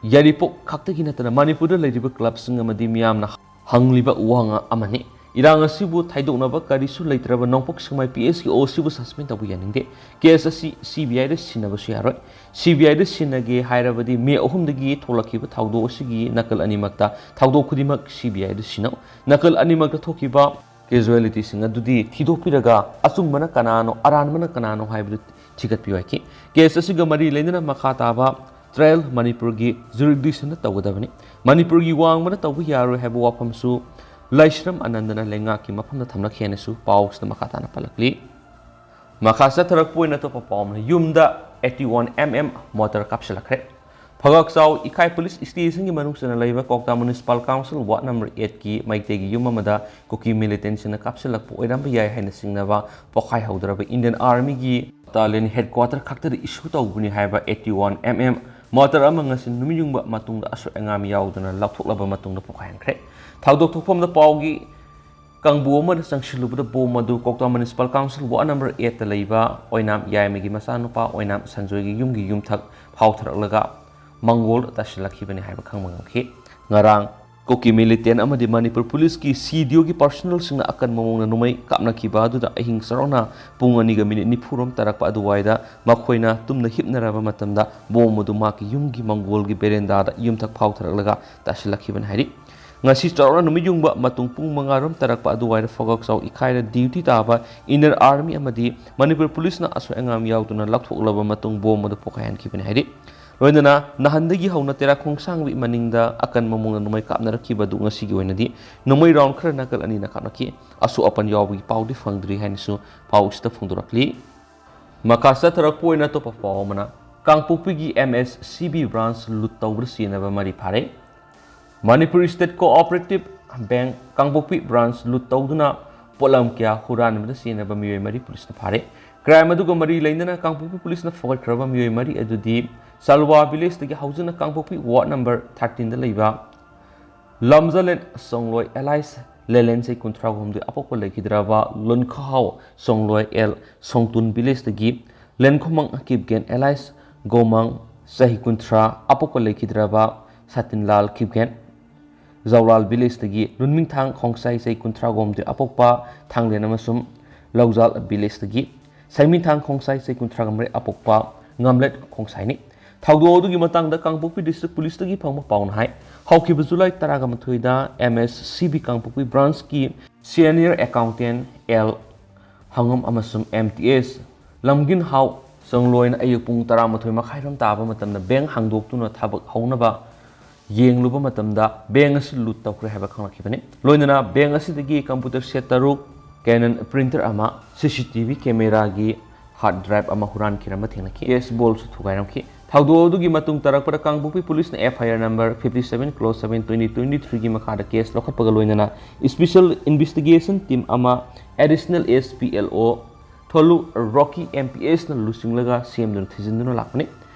ꯌꯥꯏꯔꯤꯄꯣꯛ ꯈꯛꯇꯒꯤ ꯅꯠꯇꯅ ꯃꯅꯤꯄꯨꯔꯗ ꯂꯩꯔꯤꯕ ꯀ꯭ꯂꯕꯁꯤꯡ ꯑꯃꯗꯤ ꯃꯤꯌꯥꯝꯅ ꯍꯪꯂꯤꯕ ꯋꯥꯍꯪ ꯑꯃꯅꯤ꯫ ꯏꯔꯥꯡ ꯑꯁꯤꯕꯨ ꯊꯩꯗꯣꯛꯅꯕ ꯀꯔꯤꯁꯨ ꯂꯩꯇ꯭ꯔꯕ ꯅꯣꯡꯄꯣꯛ ꯁꯦꯛꯃꯥꯏ ꯄꯤ ꯑꯦꯁꯀꯤ ꯑꯣ ꯁꯤꯕꯨ ꯁꯁꯄꯦꯟ ꯇꯧꯕ ꯌꯥꯅꯤꯡꯗꯦ꯫ ꯀꯦꯁ ꯑꯁꯤ ꯁꯤ ꯕꯤ ꯑꯥꯏꯗ ꯁꯤꯟꯅꯕꯁꯨ ꯌꯥꯔꯣꯏ꯫ ꯁꯤ ꯕꯤ ꯑꯥꯏꯗ ꯁꯤꯟꯅꯒꯦ ꯍꯥꯏꯔꯕꯗꯤ ꯃꯦ ꯑꯍꯨꯝꯗꯒꯤ ꯊꯣꯛꯂꯛꯈꯤꯕ ꯊꯧꯗꯣꯛ ꯑꯁꯤꯒꯤ ꯅꯥꯀꯜ ꯑꯅꯤꯃꯛꯇ, ꯊꯧꯗꯣꯛ ꯈꯨꯗꯤꯡꯃꯛ ꯁꯤ ꯕꯤ ꯑꯥꯏꯗ ꯁꯤꯟꯅꯧ꯫ ꯅꯥꯀꯜ ꯑꯅꯤꯃꯛꯇ ꯊꯣꯛꯈꯤꯕ ꯀꯦꯖꯨꯋꯦꯂꯤꯇꯤꯁꯤꯡ ꯑꯗꯨꯗꯤ ꯊꯤꯗꯣꯛꯄꯤꯔꯒ ꯑꯆꯨꯝꯕꯅ ꯀꯅꯥꯅꯣ, ꯑꯔꯥꯟꯕꯅ ꯀꯅꯥꯅꯣ ꯍꯥꯏꯕꯗꯨ ꯊꯤꯒꯠꯄꯤꯌꯨ ꯍꯥꯏꯈꯤ꯫ ꯀꯦꯁ ꯑꯁꯤꯒ ꯃꯔꯤ ꯂꯩꯅꯅ ꯃꯈꯥ ꯇꯥꯕ ꯇ꯭ꯔꯥꯌꯦꯜ ꯃꯅꯤꯄꯨꯔꯒꯤ ꯖꯨꯔꯤꯗꯤꯛꯁꯟꯗ ꯇꯧꯒꯗꯕꯅꯤ꯫ ꯃꯅꯤꯄꯨꯔꯒꯤ ꯋꯥꯡꯃꯅ ꯇꯧꯕ ꯌꯥꯔꯣꯏ ꯍꯥꯏꯕ ꯋꯥꯐꯝꯁꯨ ꯂꯥꯏꯁ꯭ꯔꯝ ꯑꯅꯟꯗꯅ ꯂꯩꯉꯥꯛꯀꯤ ꯃꯐꯝꯗ ꯊꯝꯂꯛꯈꯤ ꯍꯥꯏꯅꯁꯨ ꯄꯥꯎꯁꯤꯗ ꯃꯈꯥ ꯇꯥꯅ ꯄꯜꯂꯛꯂꯤ꯫ ꯃꯈꯥ ꯆꯠꯊꯔꯛꯄ ꯑꯣꯏꯅ ꯑꯇꯣꯞꯄ ꯄꯥꯎ ꯑꯃꯅ, ꯌꯨꯝꯗ eighty one M M motor ꯀꯥꯞꯁꯤꯜꯂꯛꯈ꯭ꯔꯦ꯫ ꯐꯒꯛꯆꯥꯎ ꯏꯀꯥꯏ ꯄꯨꯂꯤꯁ ꯁ꯭ꯇꯦꯁꯟꯒꯤ ꯃꯅꯨꯡ ꯆꯟꯅ ꯂꯩꯕ ꯀ꯭ꯋꯥꯛꯇꯥ ꯃ꯭ꯌꯨꯅꯤꯁꯤꯄꯥꯜ ꯀꯥꯎꯟꯁꯤꯜ ꯋꯥꯔꯗ ꯅꯝꯕꯔ ꯑꯩꯠꯀꯤ ꯃꯩꯇꯩꯒꯤ ꯌꯨꯝ ꯑꯃꯗ ꯀꯨꯀꯤ ꯃꯤꯂꯤꯇꯦꯟꯁꯤꯡꯅ ꯀꯥꯞꯁꯤꯜꯂꯛꯄ ꯑꯣꯏꯔꯝꯕ ꯌꯥꯏ ꯍꯥꯏꯅ ꯆꯤꯡꯅꯕ ꯄꯣꯈꯥꯏꯍꯧꯗ꯭ꯔꯕ ꯏꯟꯗꯤꯌꯟ ꯑꯥꯔꯃꯤꯒꯤ ꯕꯠꯇꯥꯂꯤꯌꯟ ꯍꯦꯗꯀ꯭ꯋꯥꯇꯔ ꯈꯛꯇꯗ ꯏꯁꯨ ꯇꯧꯕꯅꯤ ꯍꯥꯏꯕ eighty one M M motor ꯑꯃ ꯉꯁꯤ ꯅꯨꯃꯤꯠ ꯌꯨꯡꯕ ꯃꯇꯨꯡꯗ ꯑꯁꯣꯏ ꯑꯉꯥꯝ ꯌꯥꯎꯗꯅ ꯂꯧꯊꯣꯛꯂꯕ ꯃꯇꯨꯡꯗ ꯄꯣꯈꯥꯏꯍꯟꯈ꯭ꯔꯦ꯫ ꯊꯧꯗꯣꯛ ꯊꯣꯛꯐꯝꯗ ꯄꯥꯎꯒꯤ ꯀꯥꯡꯕꯨ ꯑꯃꯅ ꯆꯪꯁꯤꯜꯂꯨꯕꯗ ꯕꯣꯝ ꯑꯗꯨ ꯀ꯭ꯋꯥꯛꯇꯥ ꯃ꯭ꯌꯨꯅꯤꯁꯤꯄꯥꯜ ꯀꯥꯎꯟꯁꯤꯜ ꯋꯥꯔꯗ ꯅꯝꯕꯔ ꯑꯩꯠꯇ ꯂꯩꯕ ꯑꯣꯏꯅꯥꯝ ꯌꯥꯏꯃꯒꯤ ꯃꯆꯥꯅꯨꯄꯥ ꯑꯣꯏꯅꯥꯝ ꯁꯟꯖꯣꯏꯒꯤ ꯌꯨꯝꯒꯤ ꯌꯨꯝꯊꯛ ꯐꯥꯎꯊꯔꯛꯂꯒ ꯃꯪꯒꯣꯜ ꯇꯥꯁꯤꯜꯂꯛꯈꯤꯕꯅꯤ ꯍꯥꯏꯕ ꯈꯪꯕ ꯉꯝꯈꯤ꯫ ꯉꯔꯥꯡ ꯀꯨꯀꯤ ꯃꯤꯂꯤꯇꯦꯟ ꯑꯃꯗꯤ ꯃꯅꯤꯄꯨꯔ ꯄꯨꯂꯤꯁꯀꯤ ꯁꯤ ꯗꯤ ꯑꯣꯒꯤ ꯄꯥꯔꯁꯣꯅꯦꯜꯁꯤꯡꯅ ꯑꯀꯟꯕ ꯃꯑꯣꯡꯗ ꯅꯣꯡꯃꯩ ꯀꯥꯞꯅꯈꯤꯕ ꯑꯗꯨꯗ ꯑꯍꯤꯡ ꯆꯥꯎꯔꯥꯛꯅ ꯄꯨꯡ ꯑꯅꯤꯒ ꯃꯤꯅꯤꯠ ꯅꯤꯐꯨ ꯔꯣꯝ ꯇꯥꯔꯛꯄ ꯑꯗꯨꯋꯥꯏꯗ ꯃꯈꯣꯏꯅ ꯇꯨꯝꯅ ꯍꯤꯞꯅꯔꯕ ꯃꯇꯝꯗ ꯕꯣꯝ ꯑꯗꯨ ꯃꯍꯥꯛꯀꯤ ꯌꯨꯝꯒꯤ ꯃꯪꯒꯣꯜꯒꯤ ꯕꯦꯔꯦꯟꯗꯥꯗ ꯌꯨꯝꯊꯛ ꯐꯥꯎꯊꯔꯛꯂꯒ ꯇꯥꯁꯤꯜꯂꯛꯈꯤꯕꯅꯤ ꯍꯥꯏꯔꯤ꯫ ꯉꯁꯤ ꯆꯥꯎꯔꯥꯛꯅ ꯅꯨꯃꯤꯠ ꯌꯨꯡꯕ ꯃꯇꯨꯡ ꯄꯨꯡ ꯃꯉꯥ ꯔꯣꯝ ꯇꯥꯔꯛꯄ ꯑꯗꯨꯋꯥꯏꯗ ꯐꯒꯥꯛꯆꯥꯎ ꯏꯀꯥꯏꯗ ꯗ꯭ꯌꯨꯇꯤ ꯇꯥꯕ ꯏꯟꯅꯔ ꯑꯥꯔꯃꯤ ꯑꯃꯗꯤ ꯃꯅꯤꯄꯨꯔ ꯄꯨꯂꯤꯁꯅ ꯑꯁꯣꯏ ꯑꯉꯥꯝ ꯌꯥꯎꯗꯅ ꯂꯥꯞꯊꯣꯛꯂꯕ ꯃꯇꯨꯡ ꯕꯣꯝ ꯑꯗꯨ ꯄꯣꯈꯥꯏꯍꯟꯈꯤꯕꯅꯤ ꯍꯥꯏꯔꯤ꯫ ꯂꯣꯏꯅꯅ ꯅꯍꯥꯟꯗꯒꯤ ꯍꯧꯅ ꯇꯦꯔꯥ ꯈꯣꯡꯁꯥꯡꯕꯤ ꯃꯅꯤꯡꯗ ꯑꯀꯟꯕ ꯃꯑꯣꯡꯗ ꯅꯣꯡꯃꯩ ꯀꯥꯞꯅꯔꯛꯈꯤꯕ ꯑꯗꯨ ꯉꯁꯤꯒꯤ ꯑꯣꯏꯅꯗꯤ ꯅꯣꯡꯃꯩ ꯔꯥꯎꯟ ꯈꯔ ꯅꯥꯀꯜ ꯑꯅꯤꯅ ꯀꯥꯞꯅꯈꯤ꯫ ꯑꯁꯣꯛ ꯑꯄꯟ ꯌꯥꯎꯕꯒꯤ ꯄꯥꯎꯗꯤ ꯐꯪꯗ꯭ꯔꯤ ꯍꯥꯏꯅꯁꯨ ꯄꯥꯎꯁꯤꯗ ꯐꯣꯡꯗꯣꯔꯛꯂꯤ꯫ ꯃꯈꯥ ꯆꯠꯊꯔꯛꯄ ꯑꯣꯏꯅ ꯑꯇꯣꯞꯄ ꯄꯥꯎ ꯑꯃꯅ, ꯀꯥꯡꯄꯣꯛꯄꯤꯒꯤ M S C B branch ꯂꯨꯠ ꯇꯧꯕꯗ ꯆꯦꯟꯅꯕ ꯃꯔꯤ ꯐꯥꯔꯦ꯫ ꯃꯅꯤꯄꯨꯔ ꯁ꯭ꯇꯦꯠ ꯀꯣꯑꯣꯄꯔꯦꯇꯤꯚ ꯕꯦꯡꯛ ꯀꯥꯡꯄꯣꯛꯄꯤ ꯕ꯭ꯔꯥꯟꯁ ꯂꯨꯠ ꯇꯧꯗꯨꯅ ꯄꯣꯠꯂꯝ ꯀꯌꯥ ꯍꯨꯔꯥꯟꯕꯗ ꯆꯦꯟꯅꯕ ꯃꯤꯑꯣꯏ ꯃꯔꯤ ꯄꯨꯂꯤꯁꯅ ꯐꯥꯔꯦ꯫ ꯀ꯭ꯔꯥꯏꯝ ꯑꯗꯨꯒ ꯃꯔꯤ ꯂꯩꯅꯅ ꯀꯥꯡꯄꯣꯛꯄꯤ ꯄꯨꯂꯤꯁꯅ ꯐꯒꯠꯈ꯭ꯔꯕ ꯃꯤꯑꯣꯏ ꯃꯔꯤ ꯑꯗꯨꯗꯤ ꯆꯜꯋꯥ ꯚꯤꯂꯦꯖꯇꯒꯤ ꯍꯧꯖꯅ ꯀꯥꯡꯄꯣꯛꯄꯤ ꯋꯥꯔꯗ ꯅꯝꯕꯔ ꯊꯥꯔꯇꯤꯟꯗ ꯂꯩꯕ ꯂꯝꯖꯂꯦꯟ ꯁꯣꯡꯂꯣꯏ ꯑꯦꯂꯥꯏꯁ ꯂꯦꯂꯦꯟꯁꯩ ꯀꯨꯟꯊ꯭ꯔꯥ ꯍꯨꯝꯗꯣꯏ ꯑꯄꯣꯛꯄ ꯂꯩꯈꯤꯗ꯭ꯔꯕ ꯂꯨꯟꯈꯥꯎ ꯁꯣꯡꯂꯣꯏ ꯑꯦꯜ ꯁꯣꯡꯇꯨꯟ ꯚꯤꯂꯦꯖꯇꯒꯤ ꯂꯦꯟꯈꯣꯃꯪ ꯀꯤꯞꯒꯦꯟ ꯑꯦꯂꯥꯏꯁ ꯒꯣꯃꯪ ꯆꯍꯤ ꯀꯨꯟꯊ꯭ꯔꯥ ꯑꯄꯣꯛꯄ ꯂꯩꯈꯤꯗ꯭ꯔꯕ ꯁꯇꯤꯟꯂꯥꯜ ꯀꯤꯞꯒꯦꯟ ꯖꯧꯂꯥꯜ ꯚꯤꯂꯦꯖꯇꯒꯤ ꯂꯨꯟꯃꯤꯡꯊꯥꯡ ꯈꯣꯡꯁꯥꯏ ꯆꯍꯤ ꯀꯨꯟꯊ꯭ꯔꯥ ꯍꯨꯝꯗꯣꯏ ꯑꯄꯣꯛꯄ ꯊꯥꯡꯂꯦꯟ ꯑꯃꯁꯨꯡ ꯂꯧꯖꯥꯜ ꯚꯤꯂꯦꯖꯇꯒꯤ ꯁꯩꯃꯤꯊꯥꯡ ꯈꯣꯡꯁꯥꯏ ꯆꯍꯤ ꯀꯨꯟꯊ꯭ꯔꯥꯒ ꯃꯔꯤ ꯑꯄꯣꯛꯄ ꯉꯝꯂꯦꯠ ꯈꯣꯡꯁꯥꯏꯅꯤ꯫ ꯊꯧꯗꯣꯛ ꯑꯗꯨꯒꯤ ꯃꯇꯥꯡꯗ ꯀꯥꯡꯄꯣꯛꯄꯤ ꯗꯤꯁꯇ꯭ꯔꯤꯛ ꯄꯨꯂꯤꯁꯇꯒꯤ ꯐꯪꯕ ꯄꯥꯎꯅ ꯍꯥꯏ, ꯍꯧꯈꯤꯕ ꯖꯨꯂꯥꯏ ꯇꯔꯥꯒ ꯃꯥꯊꯣꯏꯗ ꯑꯦꯝ ꯑꯦꯁ ꯁꯤ ꯕꯤ ꯀꯥꯡꯄꯣꯛꯄꯤ ꯕ꯭ꯔꯥꯟꯁꯀꯤ ꯁꯤꯅꯤꯌꯔ ꯑꯦꯀꯥꯎꯟꯇꯦꯟ ꯑꯦꯜ ꯍꯪꯉꯝ ꯑꯃꯁꯨꯡ ꯑꯦꯝ ꯇꯤ ꯑꯦꯁ ꯂꯝꯒꯤꯟ ꯍꯥꯎ ꯆꯪꯂꯣꯏꯅ ꯑꯌꯨꯛ ꯄꯨꯡ ꯇꯔꯥꯃꯥꯊꯣꯏ ꯃꯈꯥꯏꯔꯣꯝ ꯇꯥꯕ ꯃꯇꯝꯗ ꯕꯦꯡꯛ ꯍꯥꯡꯗꯣꯛꯇꯨꯅ ꯊꯕꯛ ꯍꯧꯅꯕ ꯌꯦꯡꯂꯨꯕ ꯃꯇꯝꯗ ꯕꯦꯡꯛ ꯑꯁꯤ ꯂꯨꯠ ꯇꯧꯈ꯭ꯔꯦ ꯍꯥꯏꯕ ꯈꯪꯂꯛꯈꯤꯕꯅꯤ꯫ ꯂꯣꯏꯅꯅ ꯕꯦꯡꯛ ꯑꯁꯤꯗꯒꯤ ꯀꯝꯄ꯭ꯌꯨꯇꯔ ꯁꯦꯠ ꯇꯔꯨꯛ, ꯀꯦꯅꯟ ꯄ꯭ꯔꯤꯟꯇꯔ ꯑꯃ, ꯁꯤ ꯁꯤ ꯇꯤ ꯚꯤ ꯀꯦꯃꯦꯔꯥꯒꯤ ꯍꯥꯔꯗ ꯗ꯭ꯔꯥꯏꯚ ꯑꯃ ꯍꯨꯔꯥꯟꯈꯤꯔꯝꯕ ꯊꯦꯡꯅꯈꯤ꯫ ꯀꯦꯁ ꯕꯣꯜꯁꯨ ꯊꯨꯒꯥꯏꯔꯝꯈꯤ꯫ ꯊꯧꯗꯣꯛ ꯑꯗꯨꯒꯤ ꯃꯇꯨꯡ ꯇꯥꯔꯛꯄꯗ ꯀꯥꯡꯄꯣꯛꯄꯤ ꯄꯨꯂꯤꯁꯅ F I R number fifty seven clause seven twenty twenty three ꯒꯤ ꯃꯈꯥꯗ ꯀꯦꯁ ꯂꯧꯈꯠꯄꯒ ꯂꯣꯏꯅꯅ ꯏꯁꯄꯤꯁꯦꯜ ꯏꯟꯚꯦꯁꯇꯤꯒꯦꯁꯟ ꯇꯤꯝ ꯑꯃ ꯑꯦꯗꯤꯁꯅꯦꯜ ꯑꯦꯁ ꯄꯤ ꯑꯦꯜ ꯑꯣ ꯊꯣꯂꯨ ꯔꯣꯀꯤ ꯑꯦꯝ ꯄꯤ ꯑꯦꯁꯅ ꯂꯨꯆꯤꯡꯂꯒ ꯁꯦꯝꯗꯨꯅ ꯊꯤꯖꯤꯟꯗꯨꯅ ꯂꯥꯛꯄꯅꯤ꯫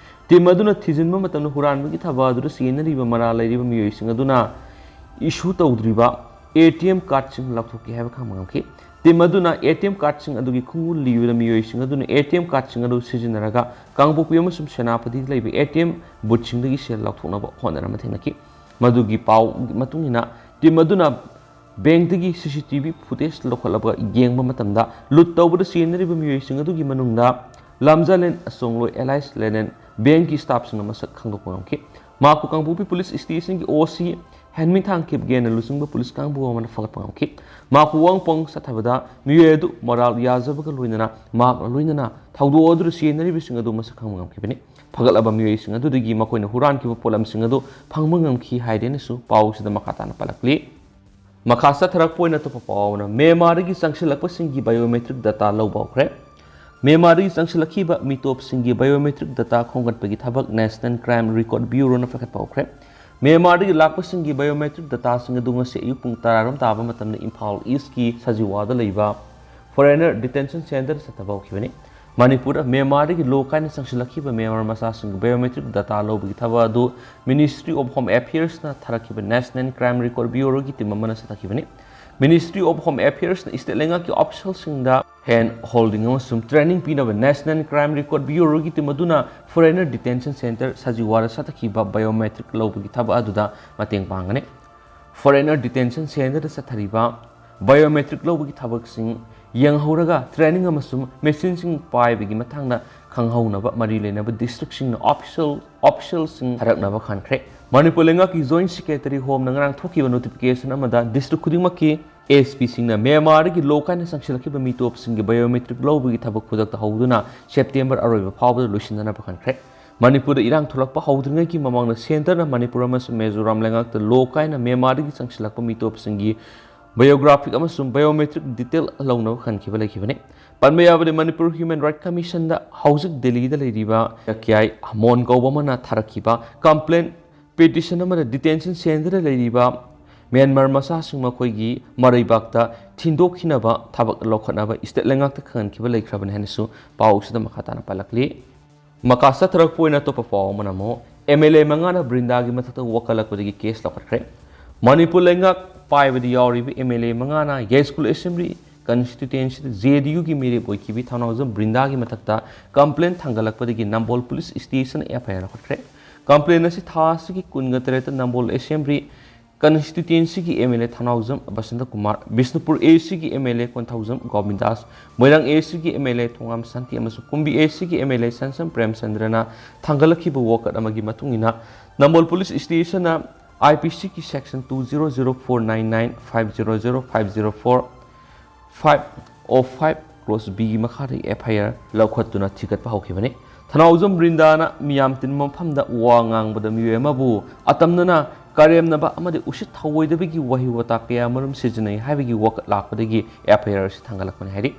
ꯇꯤꯝ ꯑꯗꯨꯅ ꯊꯤꯖꯤꯟꯕ ꯃꯇꯝꯗ ꯍꯨꯔꯥꯟꯕꯒꯤ ꯊꯕꯛ ꯑꯗꯨꯗ ꯆꯦꯟꯅꯔꯤꯕ ꯃꯔꯥꯜ ꯂꯩꯔꯤꯕ ꯃꯤꯑꯣꯏꯁꯤꯡ ꯑꯗꯨꯅ ꯏꯁꯨ ꯇꯧꯗ꯭ꯔꯤꯕ ꯑꯦ ꯇꯤ ꯑꯦꯝ ꯀꯥꯔꯗꯁꯤꯡ ꯂꯧꯊꯣꯛꯈꯤ ꯍꯥꯏꯕ ꯈꯪꯕ ꯉꯝꯈꯤ꯫ ꯇꯤꯝ ꯑꯗꯨꯅ ꯑꯦ ꯇꯤ ꯑꯦꯝ ꯀꯥꯔꯗꯁꯤꯡ ꯑꯗꯨꯒꯤ ꯈꯣꯡꯒꯨꯜ ꯂꯤꯕꯗ ꯃꯤꯑꯣꯏꯁꯤꯡ ꯑꯗꯨꯅ ꯑꯦ ꯇꯤ ꯑꯦꯝ ꯀꯥꯔꯗꯁꯤꯡ ꯑꯗꯨ ꯁꯤꯖꯤꯟꯅꯔꯒ ꯀꯥꯡꯄꯣꯛꯄꯤ ꯑꯃꯁꯨꯡ ꯁꯦꯅꯥꯄꯇꯤꯗ ꯂꯩꯕ ꯑꯦ ꯇꯤ ꯑꯦꯝ ꯕꯨꯠꯁꯤꯡꯗꯒꯤ ꯁꯦꯜ ꯂꯧꯊꯣꯛꯅꯕ ꯍꯣꯠꯅꯔꯝꯕ ꯊꯦꯡꯅꯈꯤ꯫ ꯃꯗꯨꯒꯤ ꯄꯥꯎ ꯃꯇꯨꯡ ꯏꯟꯅ, ꯇꯤꯝ ꯑꯗꯨꯅ ꯕꯦꯡꯛꯇꯒꯤ ꯁꯤ ꯁꯤ ꯇꯤ ꯚꯤ ꯐꯨꯇꯦꯖ ꯂꯧꯈꯠꯂꯒ ꯌꯦꯡꯕ ꯃꯇꯝꯗ, ꯂꯨꯠ ꯇꯧꯕꯗ ꯁꯤꯖꯤꯟꯅꯔꯤꯕ ꯃꯤꯑꯣꯏꯁꯤꯡ ꯑꯗꯨꯒꯤ ꯃꯅꯨꯡꯗ ꯂꯝꯖꯥꯂꯦꯟ ꯑꯁꯣꯡꯂꯣꯏ ꯑꯦꯂꯥꯏꯁ ꯂꯦꯅꯦꯟ ꯕꯦꯡꯛꯀꯤ ꯁ꯭ꯇꯥꯐꯁꯤꯡꯅ ꯃꯁꯛ ꯈꯪꯗꯣꯛꯄ ꯉꯝꯈꯤ꯫ ꯃꯍꯥꯛꯄꯨ ꯀꯥꯡꯄꯣꯛꯄꯤ ꯄꯨꯂꯤꯁ ꯁ꯭ꯇꯦꯁꯟꯒꯤ ꯑꯣ ꯁꯤ ꯍꯦꯟꯃꯤꯊꯥꯡ ꯈꯤꯞꯒꯦꯅ ꯂꯨꯆꯤꯡꯕ ꯄꯨꯂꯤꯁ ꯀꯥꯡꯕꯨ ꯑꯃꯅ ꯐꯒꯠꯄ ꯉꯝꯈꯤ꯫ ꯃꯍꯥꯛꯄꯨ ꯋꯥꯍꯪ ꯄꯥꯎꯍꯪ ꯆꯠꯊꯕꯗ, ꯃꯤꯑꯣꯏ ꯑꯗꯨ ꯃꯔꯥꯜ ꯌꯥꯖꯕꯒ ꯂꯣꯏꯅꯅ ꯃꯍꯥꯛꯅ ꯂꯣꯏꯅꯅ ꯊꯧꯗꯣꯛ ꯑꯗꯨꯗ ꯁꯤꯖꯤꯟꯅꯔꯤꯕꯁꯤꯡ ꯑꯗꯨ ꯃꯁꯛ ꯈꯪꯕ ꯉꯝꯈꯤꯕꯅꯤ꯫ ꯐꯒꯠꯂꯕ ꯃꯤꯑꯣꯏꯁꯤꯡ ꯑꯗꯨꯗꯒꯤ ꯃꯈꯣꯏꯅ ꯍꯨꯔꯥꯟꯈꯤꯕ ꯄꯣꯠꯂꯝꯁꯤꯡ ꯑꯗꯨ ꯐꯪꯕ ꯉꯝꯈꯤ ꯍꯥꯏꯗꯦꯅꯁꯨ ꯄꯥꯎꯁꯤꯗ ꯃꯈꯥ ꯇꯥꯅ ꯄꯜꯂꯛꯂꯤ꯫ ꯃꯈꯥ ꯆꯠꯊꯔꯛꯄ ꯑꯣꯏꯅ ꯑꯇꯣꯞꯄ ꯄꯥꯎ ꯑꯃꯅ, ꯃ꯭ꯌꯥꯟꯃꯥꯔꯗꯒꯤ ꯆꯪꯁꯤꯜꯂꯛꯄꯁꯤꯡꯒꯤ biometric data ꯂꯧꯕ ꯍꯧꯈ꯭ꯔꯦ꯫ ꯃ꯭ꯌꯥꯟꯃꯥꯔꯗꯒꯤ ꯆꯪꯁꯤꯜꯂꯛꯈꯤꯕ ꯃꯤꯇꯣꯞꯁꯤꯡꯒꯤ biometric data ꯈꯣꯝꯒꯠꯄꯒꯤ ꯊꯕꯛ National Crime Record Bureauꯅ ꯄꯥꯏꯈꯠꯄ ꯍꯧꯈ꯭ꯔꯦ꯫ ꯃ꯭ꯌꯥꯟꯃꯥꯔꯗꯒꯤ ꯂꯥꯛꯄꯁꯤꯡꯒꯤ biometric dataꯁꯤꯡ ꯑꯗꯨ ꯉꯁꯤ ꯑꯌꯨꯛ ꯄꯨꯡ ꯇꯔꯥꯔꯣꯝ ꯇꯥꯕ ꯃꯇꯝꯗ ꯏꯝꯐꯥꯜ ꯏꯁꯀꯤ ꯁꯖꯤꯋꯥꯗ ꯂꯩꯕ Foreigner Detention Centreꯗ ꯆꯠꯊꯕ ꯍꯧꯈꯤꯕꯅꯤ꯫ ꯃꯅꯤꯄꯨꯔꯗ ꯃ꯭ꯌꯥꯟꯃꯥꯔꯗꯒꯤ ꯂꯣ ꯀꯥꯏꯅ ꯆꯪꯁꯤꯜꯂꯛꯈꯤꯕ ꯃ꯭ꯌꯥꯟꯃꯥꯔ ꯃꯆꯥꯁꯤꯡꯒꯤ biometric data ꯂꯧꯕꯒꯤ ꯊꯕꯛ ꯑꯗꯨ Ministry of Home Affairsꯅ ꯊꯥꯔꯛꯈꯤꯕ National Crime Record Bureauꯒꯤ ꯇꯤꯝ ꯑꯃꯅ ꯆꯠꯊꯈꯤꯕꯅꯤ꯫ Ministry of Home Affairsꯅ state ꯂꯩꯉꯥꯛꯀꯤ officialꯁꯤꯡꯗ hand holding ꯑꯃꯁꯨꯡ training ꯄꯤꯅꯕ National Crime Record Bureauꯒꯤ ꯇꯤꯝ ꯑꯗꯨꯅ Foreigner Detention Centre ꯁꯖꯤꯋꯥꯗ ꯆꯠꯊꯈꯤꯕ biometric ꯂꯧꯕꯒꯤ ꯊꯕꯛ ꯑꯗꯨꯗ ꯃꯇꯦꯡ ꯄꯥꯡꯒꯅꯤ꯫ Foreigner Detention Centreꯗ ꯆꯠꯊꯔꯤꯕ biometric ꯂꯧꯕꯒꯤ ꯊꯕꯛꯁꯤꯡ ꯌꯦꯡꯍꯧꯔꯒ training ꯑꯃꯁꯨꯡ machineꯁꯤꯡ ꯄꯥꯏꯕꯒꯤ ꯃꯇꯥꯡꯗ ꯈꯪꯍꯧꯅꯕ ꯃꯔꯤ ꯂꯩꯅꯕ districtꯁꯤꯡꯅ official officialꯁꯤꯡ ꯊꯥꯔꯛꯅꯕ ꯈꯟꯈ꯭ꯔꯦ꯫ ꯃꯅꯤꯄꯨꯔ ꯂꯩꯉꯥꯛꯀꯤ Joint Secretary Homeꯅ ꯉꯔꯥꯡ ꯊꯣꯛꯈꯤꯕ notification ꯑꯃꯗ district ꯈꯨꯗꯤꯡꯃꯛꯀꯤ S Pꯁꯤꯡꯅ ꯃ꯭ꯌꯥꯟꯃꯥꯔꯗꯒꯤ ꯂꯣ ꯀꯥꯏꯅ ꯆꯪꯁꯤꯜꯂꯛꯈꯤꯕ ꯃꯤꯇꯣꯞꯁꯤꯡꯒꯤ biometric ꯂꯧꯕꯒꯤ ꯊꯕꯛ ꯈꯨꯗꯛꯇ ꯍꯧꯗꯨꯅ September ꯑꯔꯣꯏꯕ ꯐꯥꯎꯕꯗ ꯂꯣꯏꯁꯤꯟꯅꯅꯕ ꯈꯟꯈ꯭ꯔꯦ꯫ ꯃꯅꯤꯄꯨꯔꯗ ꯏꯔꯥꯡ ꯊꯣꯛꯂꯛꯄ ꯍꯧꯗ꯭ꯔꯤꯉꯩꯒꯤ ꯃꯃꯥꯡꯗ centreꯅ ꯃꯅꯤꯄꯨꯔ ꯑꯃꯁꯨꯡ ꯃꯤꯖꯣꯔꯥꯝ ꯂꯩꯉꯥꯛꯇ ꯂꯣ ꯀꯥꯏꯅ ꯃ꯭ꯌꯥꯟꯃꯥꯔꯗꯒꯤ ꯆꯪꯁꯤꯜꯂꯛꯄ ꯃꯤꯇꯣꯞꯁꯤꯡꯒꯤ biographic ꯑꯃꯁꯨꯡ biometric detail ꯂꯧꯅꯕ ꯈꯟꯈꯤꯕ ꯂꯩꯈꯤꯕꯅꯤ꯫ ꯄꯟꯕ ꯌꯥꯕꯗꯤ, ꯃꯅꯤꯄꯨꯔ Human Right Commissionꯗ ꯍꯧꯖꯤꯛ ꯗꯦꯜꯂꯤꯗ ꯂꯩꯔꯤꯕ ꯀ꯭ꯌꯥꯏ ꯃꯣꯟ ꯀꯧꯕ ꯑꯃꯅ ꯊꯥꯔꯛꯈꯤꯕ complaint petition ꯑꯃꯗ detention centreꯗ ꯂꯩꯔꯤꯕ ꯃ꯭ꯌꯥꯟꯃꯥꯔ ꯃꯆꯥꯁꯤꯡ ꯃꯈꯣꯏꯒꯤ ꯃꯔꯩꯕꯥꯛꯇ ꯊꯤꯟꯗꯣꯛꯈꯤꯅꯕ ꯊꯕꯛ ꯂꯧꯈꯠꯅꯕ state ꯂꯩꯉꯥꯛꯇ ꯈꯪꯍꯟꯈꯤꯕ ꯂꯩꯈ꯭ꯔꯕꯅꯤ ꯍꯥꯏꯅꯁꯨ ꯄꯥꯎꯁꯤꯗ ꯃꯈꯥ ꯇꯥꯅ ꯄꯜꯂꯛꯂꯤ꯫ ꯃꯈꯥ ꯆꯠꯊꯔꯛꯄ ꯑꯣꯏꯅ ꯑꯇꯣꯞꯄ ꯄꯥꯎ ꯑꯃꯅ ꯑꯃꯨꯛ, M L A ꯃꯉꯥꯅ ꯕ꯭ꯔꯤꯟꯗꯥꯒꯤ ꯃꯊꯛꯇ ꯋꯥꯀꯠꯂꯛꯄꯗꯒꯤ case ꯂꯧꯈꯠꯈ꯭ꯔꯦ꯫ ꯃꯅꯤꯄꯨꯔ ꯂꯩꯉꯥꯛ ꯄꯥꯏꯕꯗ ꯌꯥꯎꯔꯤꯕ M L A ꯃꯉꯥꯅ ꯌꯥꯏꯁ꯭ꯀꯨꯜ assembly constituencyꯗ J D Uꯒꯤ ꯃꯤꯔꯦꯞ ꯑꯣꯏꯈꯤꯕꯤ ꯊꯧꯅꯥꯎꯖꯝ ꯕ꯭ꯔꯤꯟꯗꯥꯒꯤ ꯃꯊꯛꯇ complaint ꯊꯥꯡꯒꯠꯂꯛꯄꯗꯒꯤ Nambol police station F I R ꯂꯧꯈꯠꯈ꯭ꯔꯦ꯫ Complaint ꯑꯁꯤ ꯊꯥ ꯑꯁꯤꯒꯤ ꯀꯨꯟꯒ ꯇꯔꯦꯠꯇ ꯅꯝꯕꯣꯜ Assembly Constituencyꯒꯤ M L A ꯊꯅꯥꯎꯖꯝ Basanta Kumar, Bishnupur ACꯒꯤ M L A Konthoujam ꯒꯣꯕꯤꯟꯗꯥꯁ, Moirang ACꯒꯤ M L A ꯊꯣꯉꯥꯝ ꯁꯥꯟꯇꯤ ꯑꯃꯁꯨꯡ ꯀꯨꯝꯕꯤ ACꯒꯤ M L A ꯁꯟꯁꯝ ꯄ꯭ꯔꯦꯝꯆꯟꯗ꯭ꯔꯅ ꯊꯥꯡꯒꯠꯂꯛꯈꯤꯕ ꯋꯥꯀꯠ ꯑꯃꯒꯤ ꯃꯇꯨꯡ ꯏꯟꯅ ꯅꯝꯕꯣꯜ police ꯁ꯭ꯇꯦꯁꯟꯅ IPCꯒꯤ section two zero zero four nine nine, five zero zero, five zero four, five oh five clause Bꯒꯤ ꯃꯈꯥꯗ F I R ꯂꯧꯈꯠꯇꯨꯅ ꯊꯤꯒꯠꯄ ꯍꯧꯈꯤꯕꯅꯤ꯫ ꯊꯅꯥꯎꯖꯝ ꯕ꯭ꯔꯤꯟꯗꯥꯅ ꯃꯤꯌꯥꯝ ꯇꯤꯟꯕ ꯃꯐꯝꯗ ꯋꯥ ꯉꯥꯡꯕꯗ ꯃꯤꯑꯣꯏ ꯑꯃꯕꯨ ꯑꯇꯝꯅꯅ ꯀꯔꯦꯝꯅꯕ ꯑꯃꯗꯤ ꯎꯁꯤꯠ ꯊꯧꯑꯣꯏꯗꯕꯒꯤ ꯋꯥꯍꯩ ꯋꯥꯇꯥ ꯀꯌꯥ ꯃꯔꯨꯝ ꯁꯤꯖꯤꯟꯅꯩ ꯍꯥꯏꯕꯒꯤ ꯋꯥꯀꯠ ꯂꯥꯛꯄꯗꯒꯤ F I R ꯑꯁꯤ ꯊꯥꯡꯒꯠꯂꯛꯄꯅꯤ ꯍꯥꯏꯔꯤ꯫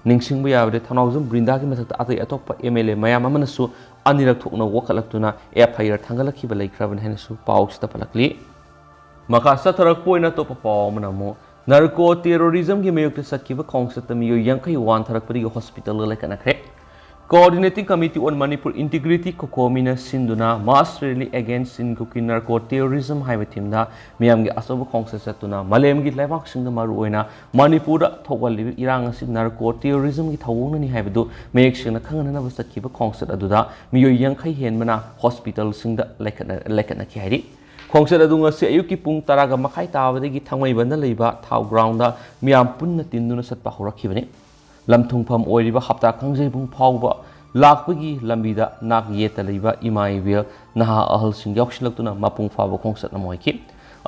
ꯅꯤꯡꯁꯤꯡꯕ ꯌꯥꯕꯗꯤ, ꯊꯅꯥꯎꯖꯝ ꯕ꯭ꯔꯤꯟꯗꯥꯒꯤ ꯃꯊꯛꯇ ꯑꯇꯩ ꯑꯇꯣꯞꯄ M L A ꯃꯌꯥꯝ ꯑꯃꯅꯁꯨ ꯑꯅꯤꯔꯛ ꯊꯣꯛꯅ ꯋꯥꯀꯠꯂꯛꯇꯨꯅ F I R ꯊꯥꯡꯒꯠꯂꯛꯈꯤꯕ ꯂꯩꯈ꯭ꯔꯕꯅꯤ ꯍꯥꯏꯅꯁꯨ ꯄꯥꯎꯁꯤꯗ ꯄꯜꯂꯛꯂꯤ꯫ ꯃꯈꯥ ꯆꯠꯊꯔꯛꯄ ꯑꯣꯏꯅ ꯑꯇꯣꯞꯄ ꯄꯥꯎ ꯑꯃꯅ ꯑꯃꯨꯛ narco terrorismꯒꯤ ꯃꯥꯌꯣꯛꯇ ꯆꯠꯈꯤꯕ ꯈꯣꯡꯆꯠꯇ ꯃꯤꯑꯣꯏ ꯌꯥꯡꯈꯩ ꯋꯥꯟꯊꯔꯛꯄꯗꯒꯤ hospitalꯗ ꯂꯩꯈꯠꯅꯈ꯭ꯔꯦ꯫ Coordinating Committee on Manipur Integrity, COCOMIꯅ ꯁꯤꯟꯗꯨꯅ Mass Rally Against Incoki Narco Terrorism ꯍꯥꯏꯕ themeꯗ ꯃꯤꯌꯥꯝꯒꯤ ꯑꯆꯧꯕ ꯈꯣꯡꯆꯠ ꯆꯠꯇꯨꯅ ꯃꯥꯂꯦꯝꯒꯤ ꯂꯩꯕꯥꯛꯁꯤꯡꯗ, ꯃꯔꯨꯑꯣꯏꯅ ꯃꯅꯤꯄꯨꯔꯗ ꯊꯣꯛꯍꯜꯂꯤꯕ ꯏꯔꯥꯡ ꯑꯁꯤ narco terrorismꯒꯤ ꯊꯧꯑꯣꯡꯅꯅꯤ ꯍꯥꯏꯕꯗꯨ ꯃꯌꯦꯛ ꯁꯦꯡꯅ ꯈꯪꯍꯟꯅꯅꯕ ꯆꯠꯈꯤꯕ ꯈꯣꯡꯆꯠ ꯑꯗꯨꯗ ꯃꯤꯑꯣꯏ ꯌꯥꯡꯈꯩ ꯍꯦꯟꯕꯅ hospitalꯁꯤꯡꯗ ꯂꯩꯈꯠꯅ-, ꯂꯩꯈꯠꯅꯈꯤ ꯍꯥꯏꯔꯤ꯫ ꯈꯣꯡꯆꯠ ꯑꯗꯨ ꯉꯁꯤ ꯑꯌꯨꯛꯀꯤ ꯄꯨꯡ ꯇꯔꯥꯒ ꯃꯈꯥꯏ ꯇꯥꯕꯗꯒꯤ ꯊꯥꯡꯃꯩꯕꯟꯗ ꯂꯩꯕ ꯊꯥꯎ groundꯗ ꯃꯤꯌꯥꯝ ꯄꯨꯟꯅ ꯇꯤꯟꯗꯨꯅ ꯆꯠꯄ ꯍꯧꯔꯛꯈꯤꯕꯅꯤ꯫ ꯂꯝꯊꯨꯡꯐꯝ ꯑꯣꯏꯔꯤꯕ ꯍꯞꯇꯥ ꯀꯥꯡꯖꯩꯕꯨꯡ ꯐꯥꯎꯕ ꯂꯥꯛꯄꯒꯤ ꯂꯝꯕꯤꯗ ꯅꯥꯛ ꯌꯦꯠꯇ ꯂꯩꯕ ꯏꯃꯥ ꯏꯕꯦꯜ, ꯅꯍꯥ ꯑꯍꯜꯁꯤꯡ ꯌꯥꯎꯁꯤꯜꯂꯛꯇꯨꯅ ꯃꯄꯨꯡ ꯐꯥꯕ ꯈꯣꯡꯆꯠ ꯑꯃ ꯑꯣꯏꯈꯤ꯫